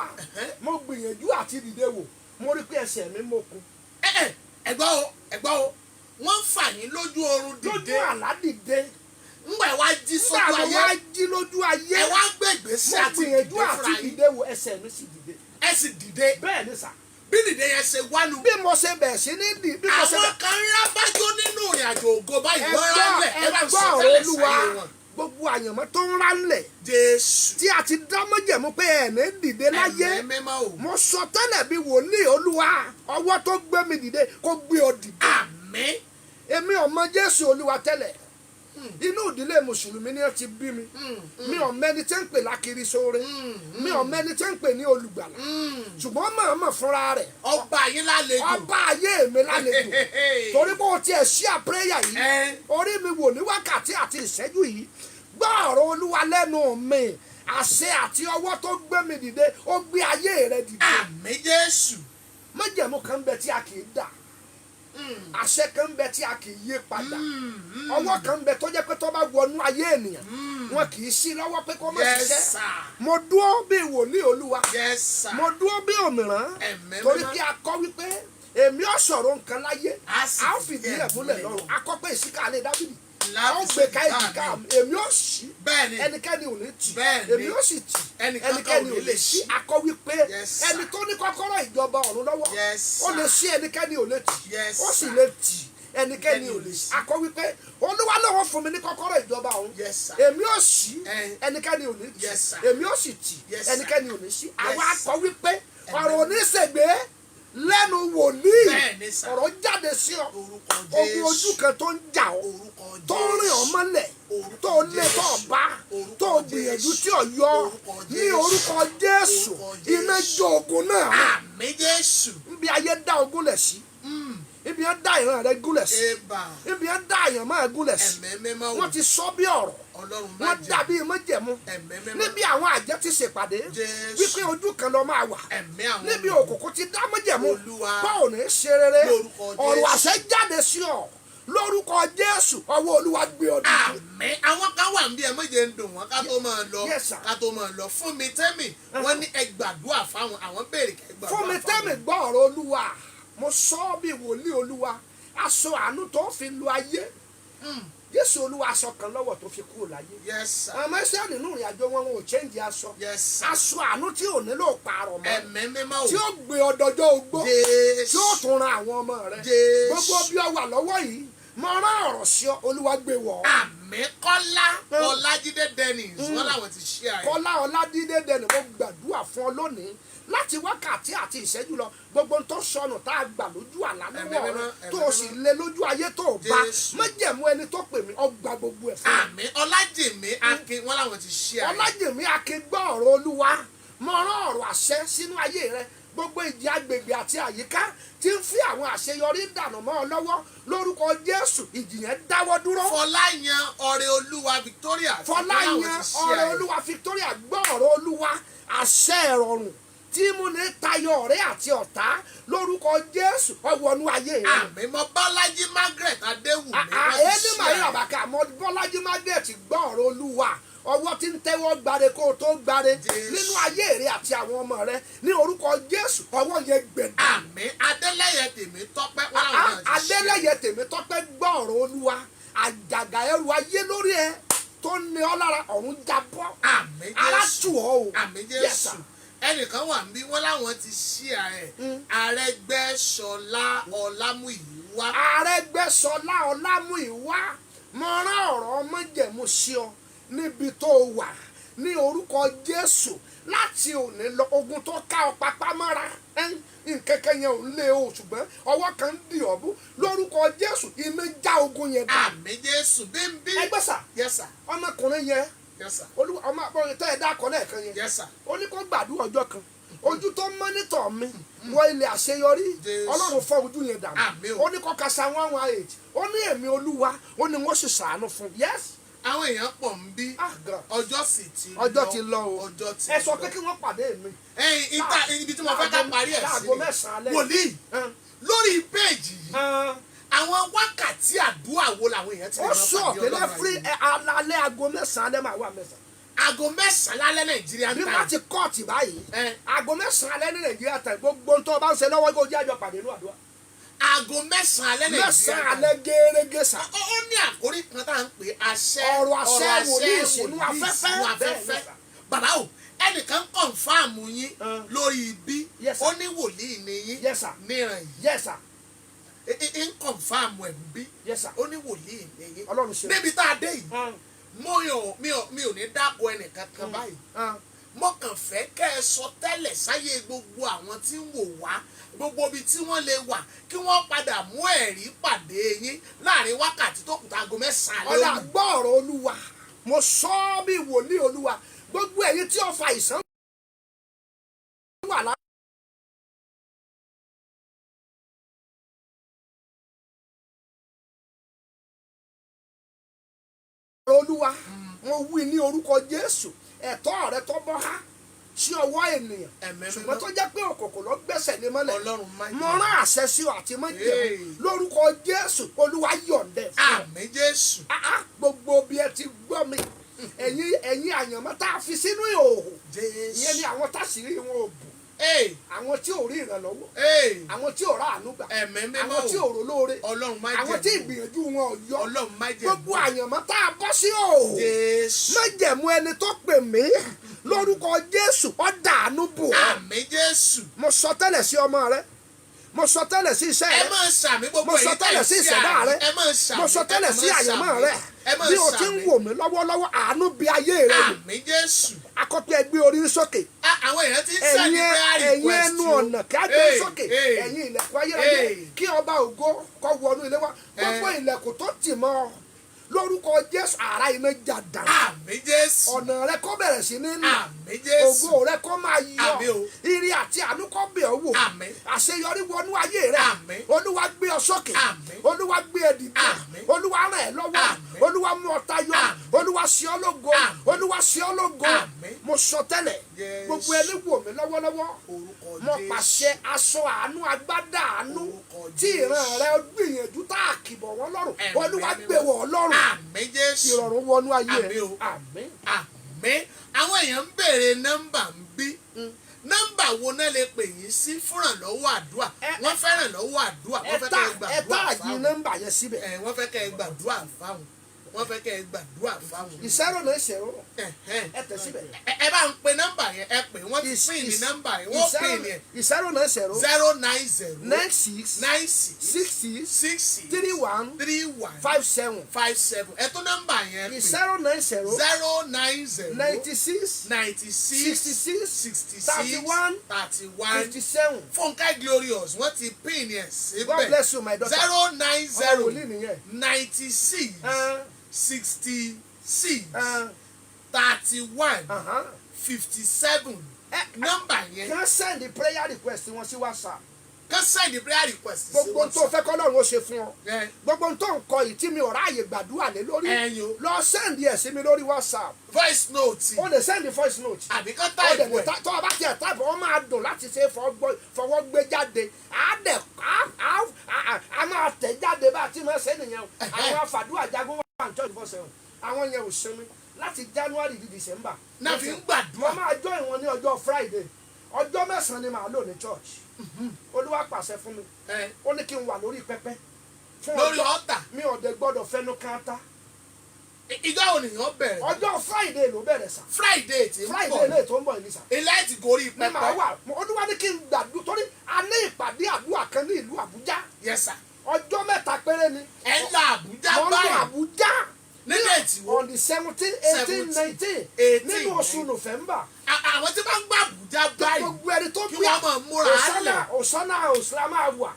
mo gbìyànjú àti dìde wò, mo rí pé ẹsẹ̀ mi mókun. Ẹ ẹ ẹ̀gbọ́n o, ẹ̀gbọ́n o, wọ́n fà yín lójú oorun Lójú dìde. àlá dìde. Ńgbà ẹ wá jí Nígbà sójú mo ayé, wá jí lójú ayé, ẹ wá gbé ìgbésẹ̀ mo àti gbìyànjú dìde àti fúnra yín. dìde wò, ẹsẹ̀ mi sì dìde. Ẹ sì dìde. Bẹ́ẹ̀ ni sà. Bí dìde yẹn ṣe wánu. Bí mo ṣe bẹ̀rẹ̀ sí ní dì, bí mo ṣe Àwọn kan ń rábájó nínú ìrìn àjò ògo báyìí, wọ́n rálẹ̀. Ẹ bá ń ẹgbọ́ sọ ọ̀rọ̀ tẹ́lẹ̀ Olúwa, sáyé wọn. gbogbo àyànmọ́ tó ń rálẹ̀ Jésù. tí a ti dá májẹ̀mú pé ẹ̀ ní dìde láyé, Ẹ̀mí mímọ́ o. mo sọ tẹ́lẹ̀ bí wòlíì Olúwa, ọwọ́ tó gbé mi dìde kó gbé ọ dìde. Àmín. Èmi ò mọ Jésù Olúwa tẹ́lẹ̀. Inú ìdílé mùsùlùmí ni wọ́n ti bí mi. Mi ò mẹ́ni tí ń pè lákiri sóore, mi ò mẹ́ni tí ń pè ní olùgbàlà, ṣùgbọ́n mọ̀ọ́mọ̀ fúnra rẹ̀ Ọba yín lálejò. Ọba ayé mi lálejò, torí bó o tiẹ̀ ṣí àpéyà yìí, orí mi wò ní wákàtí àti ìṣẹ́jú yìí, gbọ́ ọ̀rọ̀ Olúwa lẹ́nu mi, àṣẹ àti ọwọ́ tó gbé mi dìde, ó gbé ayé rẹ dìde. Àmín Jésù. Májẹ̀mú kan bẹ tí a kì í dà, àṣẹ kan bẹ tí a kì í yí padà, ọwọ́ kan bẹ tó jẹ́ pé tó bá wọnú ayé ènìyàn, wọn kì í sí lọ́wọ́ pé kó má Yes ṣiṣẹ́. sir. Mo dúró bí wòlíì Olúwa, Yes sir. mo dúró bí òmìrán, Ẹ̀mí torí mímọ́. kí a kọ́ wípé èmi ò sọ̀rọ̀ nǹkan láyé, A sì a ó fìdí fìdí ẹ̀ ẹ̀ múlẹ̀ múlẹ̀ lọ́run. A kọ́ pé ìsíkàlẹ̀ Dáfídì. Láti ó gbé ká èjìká èjìká mi. mi, èmi ó ṣí, Bẹ́ẹ̀ ni. ẹnikẹ́ni ò ní tì, Bẹ́ẹ̀ ni. èmi ó sì tì, Ẹnìkankan ẹnikẹ́ni ò ní ò lè lè ṣí. ṣí. Akọ wípé Yes, sir. ẹni tó ní kọ́kọ́rọ́ ìjọba ọ̀run lọ́wọ́, Yes, ó lè sir. ṣí, ẹnikẹ́ni ò lè tì, Yes, ó sì sir. lè tì, ẹnikẹ́ni ò lè ṣí. Akọ wípé Olúwa lọ́wọ́ fún mi ní kọ́kọ́rọ́ ìjọba ọ̀run, Yes, sir. èmi ó ṣí, Eh. ẹnikẹ́ni ò ní tì, Yes, sir. èmi ó sì tì, Yes, sir. ẹnikẹ́ni ò ní ṣí. Àwa Yes. akọ wípé ọ̀rọ̀ oníṣègbè lẹ́nu wòlíì, Bẹ́ẹ̀ ni, sir. ọ̀rọ̀ jáde sí ọ, Orúkọ ogun Jésù. ojú kan tó ń jà ọ́, Orúkọ tó ń rìn ọ́ Jésù. mọ́lẹ̀, Orúkọ tó lé, tó Jésù. bá, Orúkọ tó gbìyànjú Jésù. tí ò yọ, Orúkọ ní Jésù. orúkọ Jésù, Orúkọ Jésù. iná jó ogun náà. Àmín, Jésù. Níbi ayé dá ogun lẹ̀ sí, ibi yẹn dá ìran rẹ gúnlẹ̀ sí, Eba. ibi yẹn dá àyànmọ́ ẹ gúnlẹ̀ sí, Ẹ̀mí Mímọ́ o. wọ́n ti sọ bí ọ̀rọ̀, Ọlọ́run má wọ́n jẹ́. dàbí májẹ̀mú, Ẹ̀mí Mímọ́. níbi àwọn àjẹ́ ti ṣèpàdé Jésù. wípé ojú kan lọ máa wà, Ẹ̀mí àwọn níbi òkùnkùn ti dá májẹ̀mú Olúwa. báwo ní ṣe rere, Lórúkọ ọ̀rọ̀ Jésù. àṣẹ jáde sí ọ lórúkọ Jésù, ọwọ́ Olúwa gbé ọ dìde. Àmín. Àwọn kan wà níbi ẹ méje ń dùn wọn ká tó máa lọ. Yes, sir. Ká tó máa lọ, fún mi tẹ́mì, wọ́n ní ẹ gbàdúrà fáwọn, àwọn béèrè kẹ́ gbàdúrà Fún mi fáwọn. tẹ́mi, gbọ́ ọ̀rọ̀ Olúwa. Mo sọ ọ́ bí wòlíì Olúwa, aṣọ àánú tó fi lu ayé, Jésù Olúwa, aṣọ kan lọ́wọ́ tó fi kúrò láyé. Yes, sir. Àwọn ẹsẹ̀ nínú ìrìn àjò wọn, wọn ò change aṣọ. Yes, sir. Aṣọ àánú tí ò nílò pààrọ̀ mọ́, Ẹ̀mí Mímọ́ o. tí ó gbé ọdọjọ́ ogbó, Jésù. tí ó tún ran àwọn ọmọ rẹ. Jésù. Gbogbo bí ọ wà lọ́wọ́ yìí, mo rán ọ̀rọ̀ sí ọ, Olúwa gbé wọ̀ ọ́. Àmín. Kọ́lá Ọlájídé Dennis, wọ́n làwọn ti ṣí àyè. Kọ́lá Ọládídé dẹnu, mo gbàdúrà fún ọ lónìí láti wákàtí àti ìṣẹ́jú lọ, gbogbo ohun tó sọnù tá a gbà lójú àlá Ẹ̀mí lọ́wọ́ rẹ, Mímọ́, tó Ẹ̀mí o sì Mímọ́. lé lójú ayé tó o bá, Jésù. májẹ̀mú ẹni tó pè mí, ọgbà gbogbo ẹ̀ fún mi. Àmín. Ọlájìmí Akin, wọ́n làwọn ti ṣí àyè. Ọlájìmí Akin, gbọ́ ọ̀rọ̀ Olúwa. Mo rán ọ̀rọ̀ àṣẹ sínú ayé rẹ, gbogbo ìjì agbègbè àti àyíká tí ń fi àwọn àṣeyọrí dànù mọ́ ọ lọ́wọ́, lórúkọ Jésù, ìjì yẹn dáwọ́ dúró. Fọláyan Ọrẹ Olúwa Victoria, wọ́n Fọláyan làwọn ti ṣí Ọrẹ àyè. Olúwa Victoria, gbọ́ ọ̀rọ̀ Olúwa. Àṣẹ ìrọ̀rùn tí múni tayọ ọ̀rẹ́ àti ọ̀tá, lórúkọ Jésù, ọwọ́nú ayé rẹ. Àmín. Mọ Bọ́lájí Margaret Adéwùmí, wọ́n ti Ẹni ṣí màrí àyè. àbàkà mọ Bọ́lájí Margaret, gbọ́ ọ̀rọ̀ Olúwa. Ọwọ́ tí ń tẹ́wọ́ gbáre kó o tó gbáre Jésù. nínú ayé rẹ àti àwọn ọmọ rẹ, ní orúkọ Jésù, ọwọ́ yẹn gbẹ̀dẹ̀. Àmín. Adélẹ́yẹ Tèmi Tọ́pẹ́, wọ́n làwọn náà ti ṣí àyè. Adélẹ́yẹ Tèmi Tọ́pẹ́, gbọ́ ọ̀rọ̀ Olúwa. Àjàgà ẹrù ayé lórí ẹ tó ń ní ọ lára, ọ̀run jábọ́. Àmín Ara Jésù. tù ọ́ o. Àmín Yes, Jésù. sir. Ẹnìkan wà níbí, wọ́n láwọn ti ṣí ààrẹ, Arẹ́gbẹ́ṣọlá Ọlámúyìwá. Arẹ́gbẹ́ṣọlá Ọlámúìwá, mo rán ọ̀rọ̀ ọmọjẹ̀mú sí ọ níbi tó o wà ní orúkọ Jésù, láti òní lọ, ogun tó ká ọ papá mọ́ra, nǹkan kan yẹn ò ń lé o, ṣùgbọ́n ọwọ́ kan ń dì ọ́ bú, lórúkọ Jésù, iná já ogun yẹn dà. Àmín Jésù. Bímbí. Ẹgbẹ́ sà, Yes, sir. ọmọkùnrin yẹn, Yes, sir. olúwa ọmọ àbọ̀rẹ̀ tẹ́ ẹ dákọ̀ lẹ́ẹ̀kan yẹn, Yes, sir. ó ní kó gbàdúrà ọjọ́ kan, ojú tó monitor mi wọ ilẹ̀ àṣeyọrí, Jésù. Ọlọ́run fọ́ ojú yẹn dànù. Àmín o. Ó ní kó ka Psalm 118, ó ní èmi Olúwa, ó ní wọ́n sì ṣàánú fún un. Yes. Àwọn èèyàn pọ̀ ń bí. Ah, God. Ọjọ́ sì ti lọ. Ọjọ́ ti lọ o. Ọjọ́ ti Ẹ sọ lọ. pé kí wọ́n pàdé mi. Ẹyin ìta ibi tí mo fẹ́ ká parí ẹ̀ sí Láago ni. 9 alẹ́. Wòlíì, lórí péèjì yìí, àwọn wákàtí àdúrà wo làwọn èèyàn ti lè Ó máa sọ pàdé ọ̀tẹ́lẹ̀ Ọlọ́run fúri ayé? alalẹ́, aago 9 alẹ́ máa wà 9. Aago 9 lálẹ́ Nàìjíríà Bí ń wọ́n ta. ti kọ́ọ̀tì báyìí, Ẹ. aago 9 alẹ́ ní Nàìjíríà tẹ̀, gbogbo ohun tó o bá ń ṣe lọ́wọ́, kó jẹ́ àjọ pàdé ní àdúrà. Aago 9 alẹ́ Nàìjíríà 9 time. alẹ́ gẹ́gẹ́ sà. Ó ní àkórí kan tá à ń pè àṣẹ Ọ̀rọ̀ àṣẹ wòlíì sínú wòlíì afẹ́fẹ́. sínú Bẹ́ẹ̀ afẹ́fẹ́. ni sà. Bàbá o, ẹnìkan confirm yín lórí ibi. Yes, sir. Ó ní wòlíì ni yín Yes, sir. níran yìí. Yes, sir. Ń confirm ẹ̀ ń bí. Yes, sir. Ó ní wòlíì ni yín. Ọlọ́run ṣe. Níbi tá a dé yìí, mo yàn mi ò ní dáko ẹnìkan kan báyìí. Mo kàn fẹ́ kẹ́ ẹ sọ tẹ́lẹ̀ sáyé gbogbo àwọn tí ń wò wá, gbogbo ibi tí wọ́n lè wà, kí wọ́n padà mú ẹ̀rí pàdé yín láàrin wákàtí tó kù tá aago 9 Ọ̀dà, lónìí. gbọ́ ọ̀rọ̀ Olúwa. Mo sọ ọ́ bí wòlíì Olúwa, gbogbo ẹ̀yin tí ọfà ìsàn wà lára, Olúwa, mo wí ní orúkọ Jésù, ẹ̀tọ́ rẹ tó bọ́ há sí ọwọ́ ènìyàn, Ẹ̀mí ṣùgbọ́n Mímọ́. tó jẹ́ pé òkòkò ló gbẹ́sẹ̀ lé mọ́lẹ̀, Ọlọ́run má mo jẹ́. rán àṣẹ sí ọ àti májẹ̀mú, Hey. lórúkọ Jésù, Olúwa yọ̀ǹdẹ̀ fún ọ. Àmín Jésù. Ah, ah, gbogbo bí ẹ ti gbọ́ mi, ẹ̀yin àyànmọ́ tá a fi sínú ìhòòhò, ìyẹn ni Jésù. àwọn táṣìírí wọn ò bù, Ee, àwọn tí ò rí ìrànlọ́wọ́, ee, àwọn tí ò rà àánú gbà, Ẹ̀mí Mímọ́ àwọn tí ò rò lóore. Ọlọ́run. Ọlọ́run má Àwọn tí jẹ̀mú. ìgbìyànjú wọn ò yọ. Ọlọ́run má jẹ̀mú. Gbogbo àyànmọ́ tá a bọ́ sí òòhò, Jésù. Májẹ̀mú ẹni tó pè mí lórúkọ Jésù, ó dàánú bò ọ́. Àmín, Jésù. Mo sọ tẹ́lẹ̀ sí ọmọ rẹ, mo sọ tẹ́lẹ̀ sí iṣẹ́ Ẹ rẹ, máa ṣàmì gbogbo mo sọ èyí tẹ̀ tẹ́lẹ̀ sí ìṣẹ̀dá àmì. rẹ, Ẹ máa ṣàmì. Mo sọ tẹ́lẹ̀ Ẹ sí máa àyànmọ́ ṣàmì. rẹ. Ẹ máa Bí o ti ń ṣàmì. wò mí lọ́wọ́lọ́wọ́, àánú bí ayé rẹ wò. Àmín, Jésù. Akọ́pẹ́, ẹgbẹ́ orí sókè. Ah, àwọn èèyàn ti ń send Ẹ̀yin prayer ẹ̀yin request ẹnu o. ọ̀nà kí á gbé Hey, sókè, hey. ẹ̀yin ilẹ̀kùn ayérayé, Hey. kí ọba ògo kó wọnú ilé wa. Gbogbo ilẹ̀kùn tó tì mọ́ ọ lórúkọ Jésù, àrá iná jà dànù. Àmín, Jésù. Ọ̀nà rẹ kó bẹ̀rẹ̀ sí ní nà. Àmín, Jésù. Ògo rẹ kó máa yọ. Àmín o. Ire àti àánú kó bẹ̀ ọ́ wò. Àmín. Àṣeyọrí wọnú ayé rẹ. Àmín. Olúwa gbé ọ sókè. Àmín. Olúwa gbé ẹ dìde. Àmín. Olúwa ràn ẹ́ lọ́wọ́. Àmín. Olúwa mú ọ tayọ. Àmín. Olúwa ṣe ọ́ lógo. Àmín. Olúwa ṣe ọ́ lógo. Àmín. Mo sọ tẹ́lẹ̀, Yes. gbogbo ẹni wò mí lọ́wọ́lọ́wọ́, Orúkọ mo Jésù. pàṣẹ aṣọ àánú, agbádá àánú Orúkọ tí ìran Jésù. rẹ gbìyànjú tá a kìbọ̀ wọ́n lọ́rùn, Ẹ̀mí Olúwa mímọ́. gbé wọ̀ ọ́ lọ́rùn. Àmín, Jésù. Ìrọ̀rùn wọnú ayé Àmín rẹ. o. Àmín. Àmín. Àwọn èèyàn ń béèrè nọ́mbà ń bí. Nọ́mbà wo náà lè pè yín sí fúnrànlọ́wọ́ àdúrà? Wọ́n fẹ́ràn lọ́wọ́ àdúrà, wọ́n fẹ́ Ẹ tá kẹ́ ẹ ẹ gbàdúrà tá yí fáwọn. nọ́mbà yẹn síbẹ̀. Ẹ, wọ́n fẹ́ kẹ́ ẹ gbàdúrà fáwọn, wọ́n fẹ́ kẹ́ ẹ gbàdúrà fáwọn. 090. Ẹ̀hẹ́n. Ẹ tẹ̀ síbẹ̀. Ẹ bá ń pe nọ́mbà yẹn, ẹ pè wọ́n ti pín ní nọ́mbà yẹn, wọ́n pè ní ẹ̀. 090. 090. 96. 96. 66. 66. 31. 31. 57. 57. Ẹ tún nọ́mbà yẹn pè. 090. 090. 96. 96. 66. 66. 31. 31. 57. Fúnkẹ́ Glorious, wọ́n ti pín ní ẹ̀ síbẹ̀. God bless you, my daughter. Zero nine Ọmọ zero wòlíì nìyẹn. 96 66 31 57, nọ́mbà yẹn. Kàn send the prayer request wọn sí WhatsApp. Kàn send the prayer request sí Gbogbo ohun tó WhatsApp. fẹ́ kọ́lọ́run ó ṣe fún ọ, gbogbo ohun tó ń kọ yìí tí mi ò ráàyè gbàdúrà lé lórí, Ẹyin o. lọ send ẹ̀ sí mi lórí WhatsApp. Voice note. O lè send voice note. Àbí kán Ó dẹ̀ type lè ẹ̀. Tó o bá tiẹ̀ type, wọ́n máa dùn láti ṣe fọwọ́ gbé jáde. Á dẹ̀ á máa tẹ̀ jáde bá a ti máa ṣe nìyẹn o. Àwọn afàdúrà jagun wà ní church for seven, àwọn yẹn ò sinmi láti January di December. Náà fi ń gbàdúrà. Mo máa join wọn ní ọjọ́ Friday. Ọjọ́ 9 ni màá lò ní church. Olúwa pàṣẹ fún mi, ó ní kí n wà lórí pẹpẹ fún Lórí ọjọ́ ọ̀tà. Mi ò dẹ̀ gbọ́dọ̀ fẹnu kan ta. Ìjọ wo nìyẹn bẹ̀rẹ̀? Ọjọ́ Friday ló bẹ̀rẹ̀ sà. Friday tí ń Friday bọ̀. lè tó ń bọ̀ yìí sà. Ilé ti gorí Ní pẹpẹ. màá wà. Olúwa ní kí n gbàdúrà torí a ní ìpàdé àdúrà kan ní ìlú Àbújá. Yes sir. Ọjọ́ 3 péré ni. Ẹ ń lọ Àbújá Mo ń lọ báyìí. Àbújá. Ní date wo? On the 17, 18, 17, 19 18, nínú oṣù November. Àwọn tí bá ń gbọ́ Àbújá báyìí, Gbogbo ẹni tó kí bí wọ́n máa múra Osana lẹ̀. Osana House la máa wà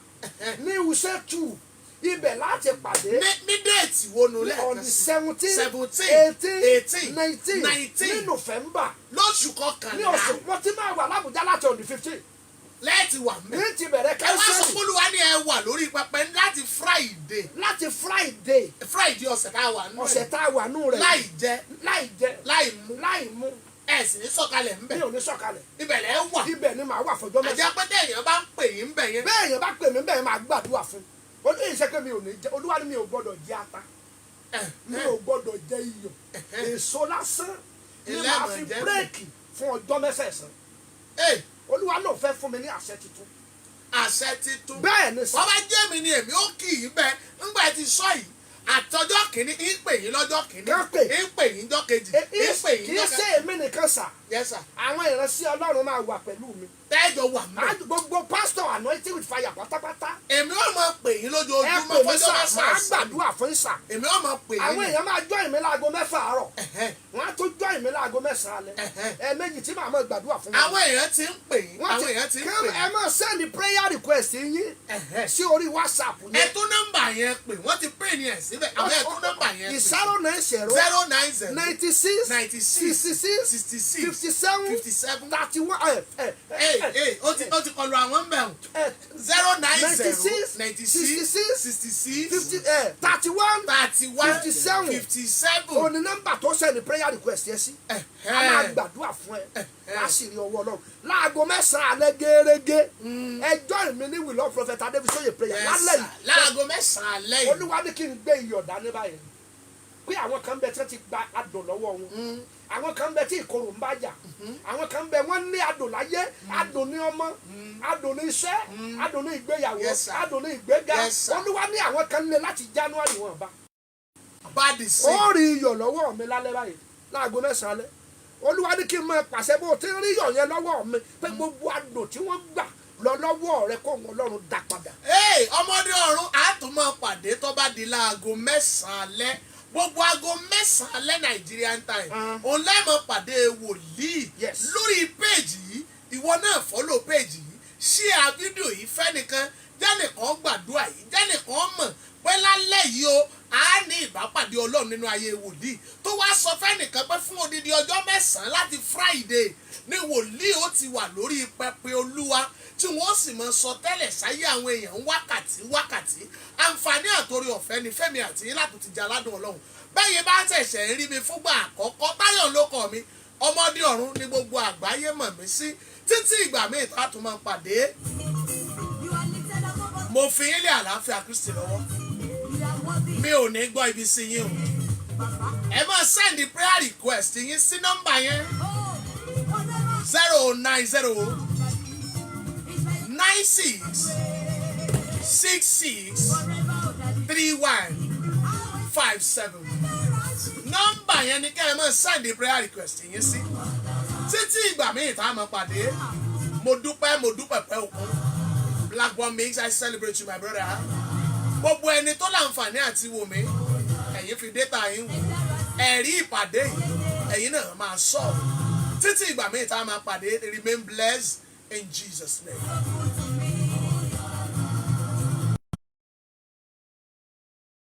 ní Wuse 2, ibẹ̀ láti pàdé. Ní date wo nu On lẹ́ẹ̀kan the sí? 17, 17, 18, 18, 19 19 ní November. Lóṣù Ní kọkànlá. oṣù wọ́n ti máa wà l'Àbújá láti on the 15 Lẹ́ẹ̀tì wà mẹ́. Ní ti bẹ̀rẹ̀ Ẹ wá sọ kánsẹ́lì. fún Olúwa ní ẹ wà lórí pẹpẹ láti Friday. Láti Friday. Friday ọ̀sẹ̀ tá a wà nù Ọ̀sẹ̀ tá a wà nù rẹ̀. Láì jẹ, Láì jẹ, láì mu, láì mu. Ẹ sì ní sọ̀kalẹ̀ ńbẹ̀. Mi ò ní sọ̀kalẹ̀. Ibẹ̀ lẹ́ wà. Ibẹ̀ ni màá wà fọjọ́ 3. Àjẹ́ pé téèyàn bá ń pè yín ńbẹ̀ yẹn. Bẹ́ẹ̀ yẹn bá pè mí bẹ́ẹ̀, máa gbàdúrà fún un. Olóyè ṣe pé mi ò ní jẹ. Olúwa ni mi ò gbọ́dọ̀ jẹ ata, mi ò gbọ́dọ̀ jẹ iyọ̀, èso lásán ni Ilé màá ẹ̀mọ̀ fi jẹ́. break fún ọjọ́ mẹ́sẹ̀ẹ̀sán. Olúwa ló fẹ́ fún mi ní àṣẹ tuntun. Àṣẹ titun. Bẹ́ẹ̀ ni sà. Wọ́n bá jẹ́ mi ni, èmi ó kì í bẹ́ẹ̀ ńgbà tí sọ yìí, àtọjọ́ kìíní ń pè yín, lọ́jọ́ kìíní Kán pè. ń pè yín jọ́ kejì, ń pè yín Kì í jọ́ ṣe kẹta. èmi nìkan sà. Yes sir. Àwọn ìránṣẹ́ Ọlọ́run máa wà pẹ̀lú mi. Tẹ́jọ wà mẹ́. Gbogbo pastor anointing with fire pátápátá. Èmi ó máa pè yín Ẹ lójoojúmọ́ pè mí fọjọ́ sà, máa mẹ́sàn-án. gbàdúrà fún sà. Èmi ó máa pè yín Àwọn ni. èèyàn máa join mi láago 6 àárọ̀. Wọ́n á tún join mi láago 9 alẹ́. Ẹ̀ẹ̀mejì tí màá máa gbàdúrà fún wọn. Àwọn èèyàn ti ń pè yín. Wọ́n Àwọn èèyàn ti ń pè Ẹ yín. máa send prayer request yín sí orí WhatsApp Ẹ yẹn. tún nọ́mbà yẹn pè, wọ́n ti pè ní ẹ̀ síbẹ̀. Àwọn ẹ tún nọ́mbà yẹn pè. 090. 090. 96. 96. 66. 66. 57. 57. 31. Ee ee, ó ti kọlu àwọn mbẹ̀hùn. 090. 96, 96. 66, 66. 50, 31. 31. 57. 57. Òní nọ́mbà tó send prayer request yẹn sí. A máa gbàdúrà fún ẹ, wá sì rí ọwọ́ Ọlọ́run láago 9 alẹ́ gẹ́rẹ́gẹ́. Ẹ join mi ní We Love Prophet Adebisoye prayer Yes, lálẹ́ sir. yìí. Láago 9 alẹ́ yìí. Olúwa ní kí n gbé iyọ̀ dání báyìí. Pé àwọn kan bẹ tí wọ́n ti gba adùn lọ́wọ́ wọn, àwọn kan bẹ tí ìkorò ń bá jà, àwọn kan bẹ wọ́n ní adùn láyé. Adùn ní ọmọ, adùn ní iṣẹ́, adùn ní ìgbéyàwó, Yes, sir. adùn ní ìgbéga. Yes, sir. Olúwa ní àwọn kan lé láti January wọn bá. Bá di sí. Ó rí iyọ̀ lọ́wọ́ mi lálẹ́ báyìí láago 9 alẹ́. Olúwa ní kí n máa pàṣẹ, bó o ti ń rí iyọ̀ yẹn lọ́wọ́ mi, pé gbogbo adùn tí wọ́n gbà lọ lọ́wọ́ rẹ, kó wọn Ọlọ́run dá padà. Hey, ọmọdé ọ̀run, a tún máa pàdé tó bá di láago 9 alẹ́, gbogbo aago 9 alẹ́ Nigerian time. Òun lẹ́mọ̀ pàdé wòlíì lórí péèjì yìí. Ìwọ náà follow péèjì yìí, share fídíò yìí fẹ́nìkan, jẹ́nìkan gbàdúrà yìí, jẹ́nìkan mọ̀ pé lálẹ́ yìí o, a ní ìbápàdé Ọlọ́run nínú ayé wòlíì tó wá sọ fẹ́nìkan pé fún odidi ọjọ́ 9 láti Friday ní wòlíì ó ti wà lórí pẹpẹ Olúwa, tí wọ́n sì máa sọ tẹ́lẹ̀ sáyé àwọn èèyàn wákàtí wákàtí. Àǹfààní àtòrí ọ̀fẹ́ ni fẹ́mi àti yín láti ti jẹ aládùn Ọlọ́run. Bẹ́yìn bá ṣẹ̀ṣẹ̀ ń rí mi fúngbà àkọ́kọ́, Táyọ̀ ló kọ́ mi, ọmọdé ọ̀run ní gbogbo àgbáyé mọ̀ mí sí. Títí ìgbà míì tá a tún máa pàdé, mo fi yín lé àlàáfíà Kristi lọ́wọ́. Mi ò ní gbọ́ ibi sí yín o. Ẹ máa send prayer request yín sí nọ́mbà yẹn, 09096663157. Nọ́mbà yẹn ni kẹ́ ẹ máa send prayer request yín sí. Títí ìgbà míì tá a máa pàdé, mo dúpẹ́, mo dúpẹ́ pẹ́ òkun. Black One Mix, I celebrate you, my brother. Gbogbo ẹni tó láǹfààní àti wò mí, ẹ̀yin fi data yín wò ẹ̀rí ìpàdé yìí, ẹ̀yin náà máa sọ. Títí ìgbà míì tá a máa pàdé, remain blessed in Jesus' name.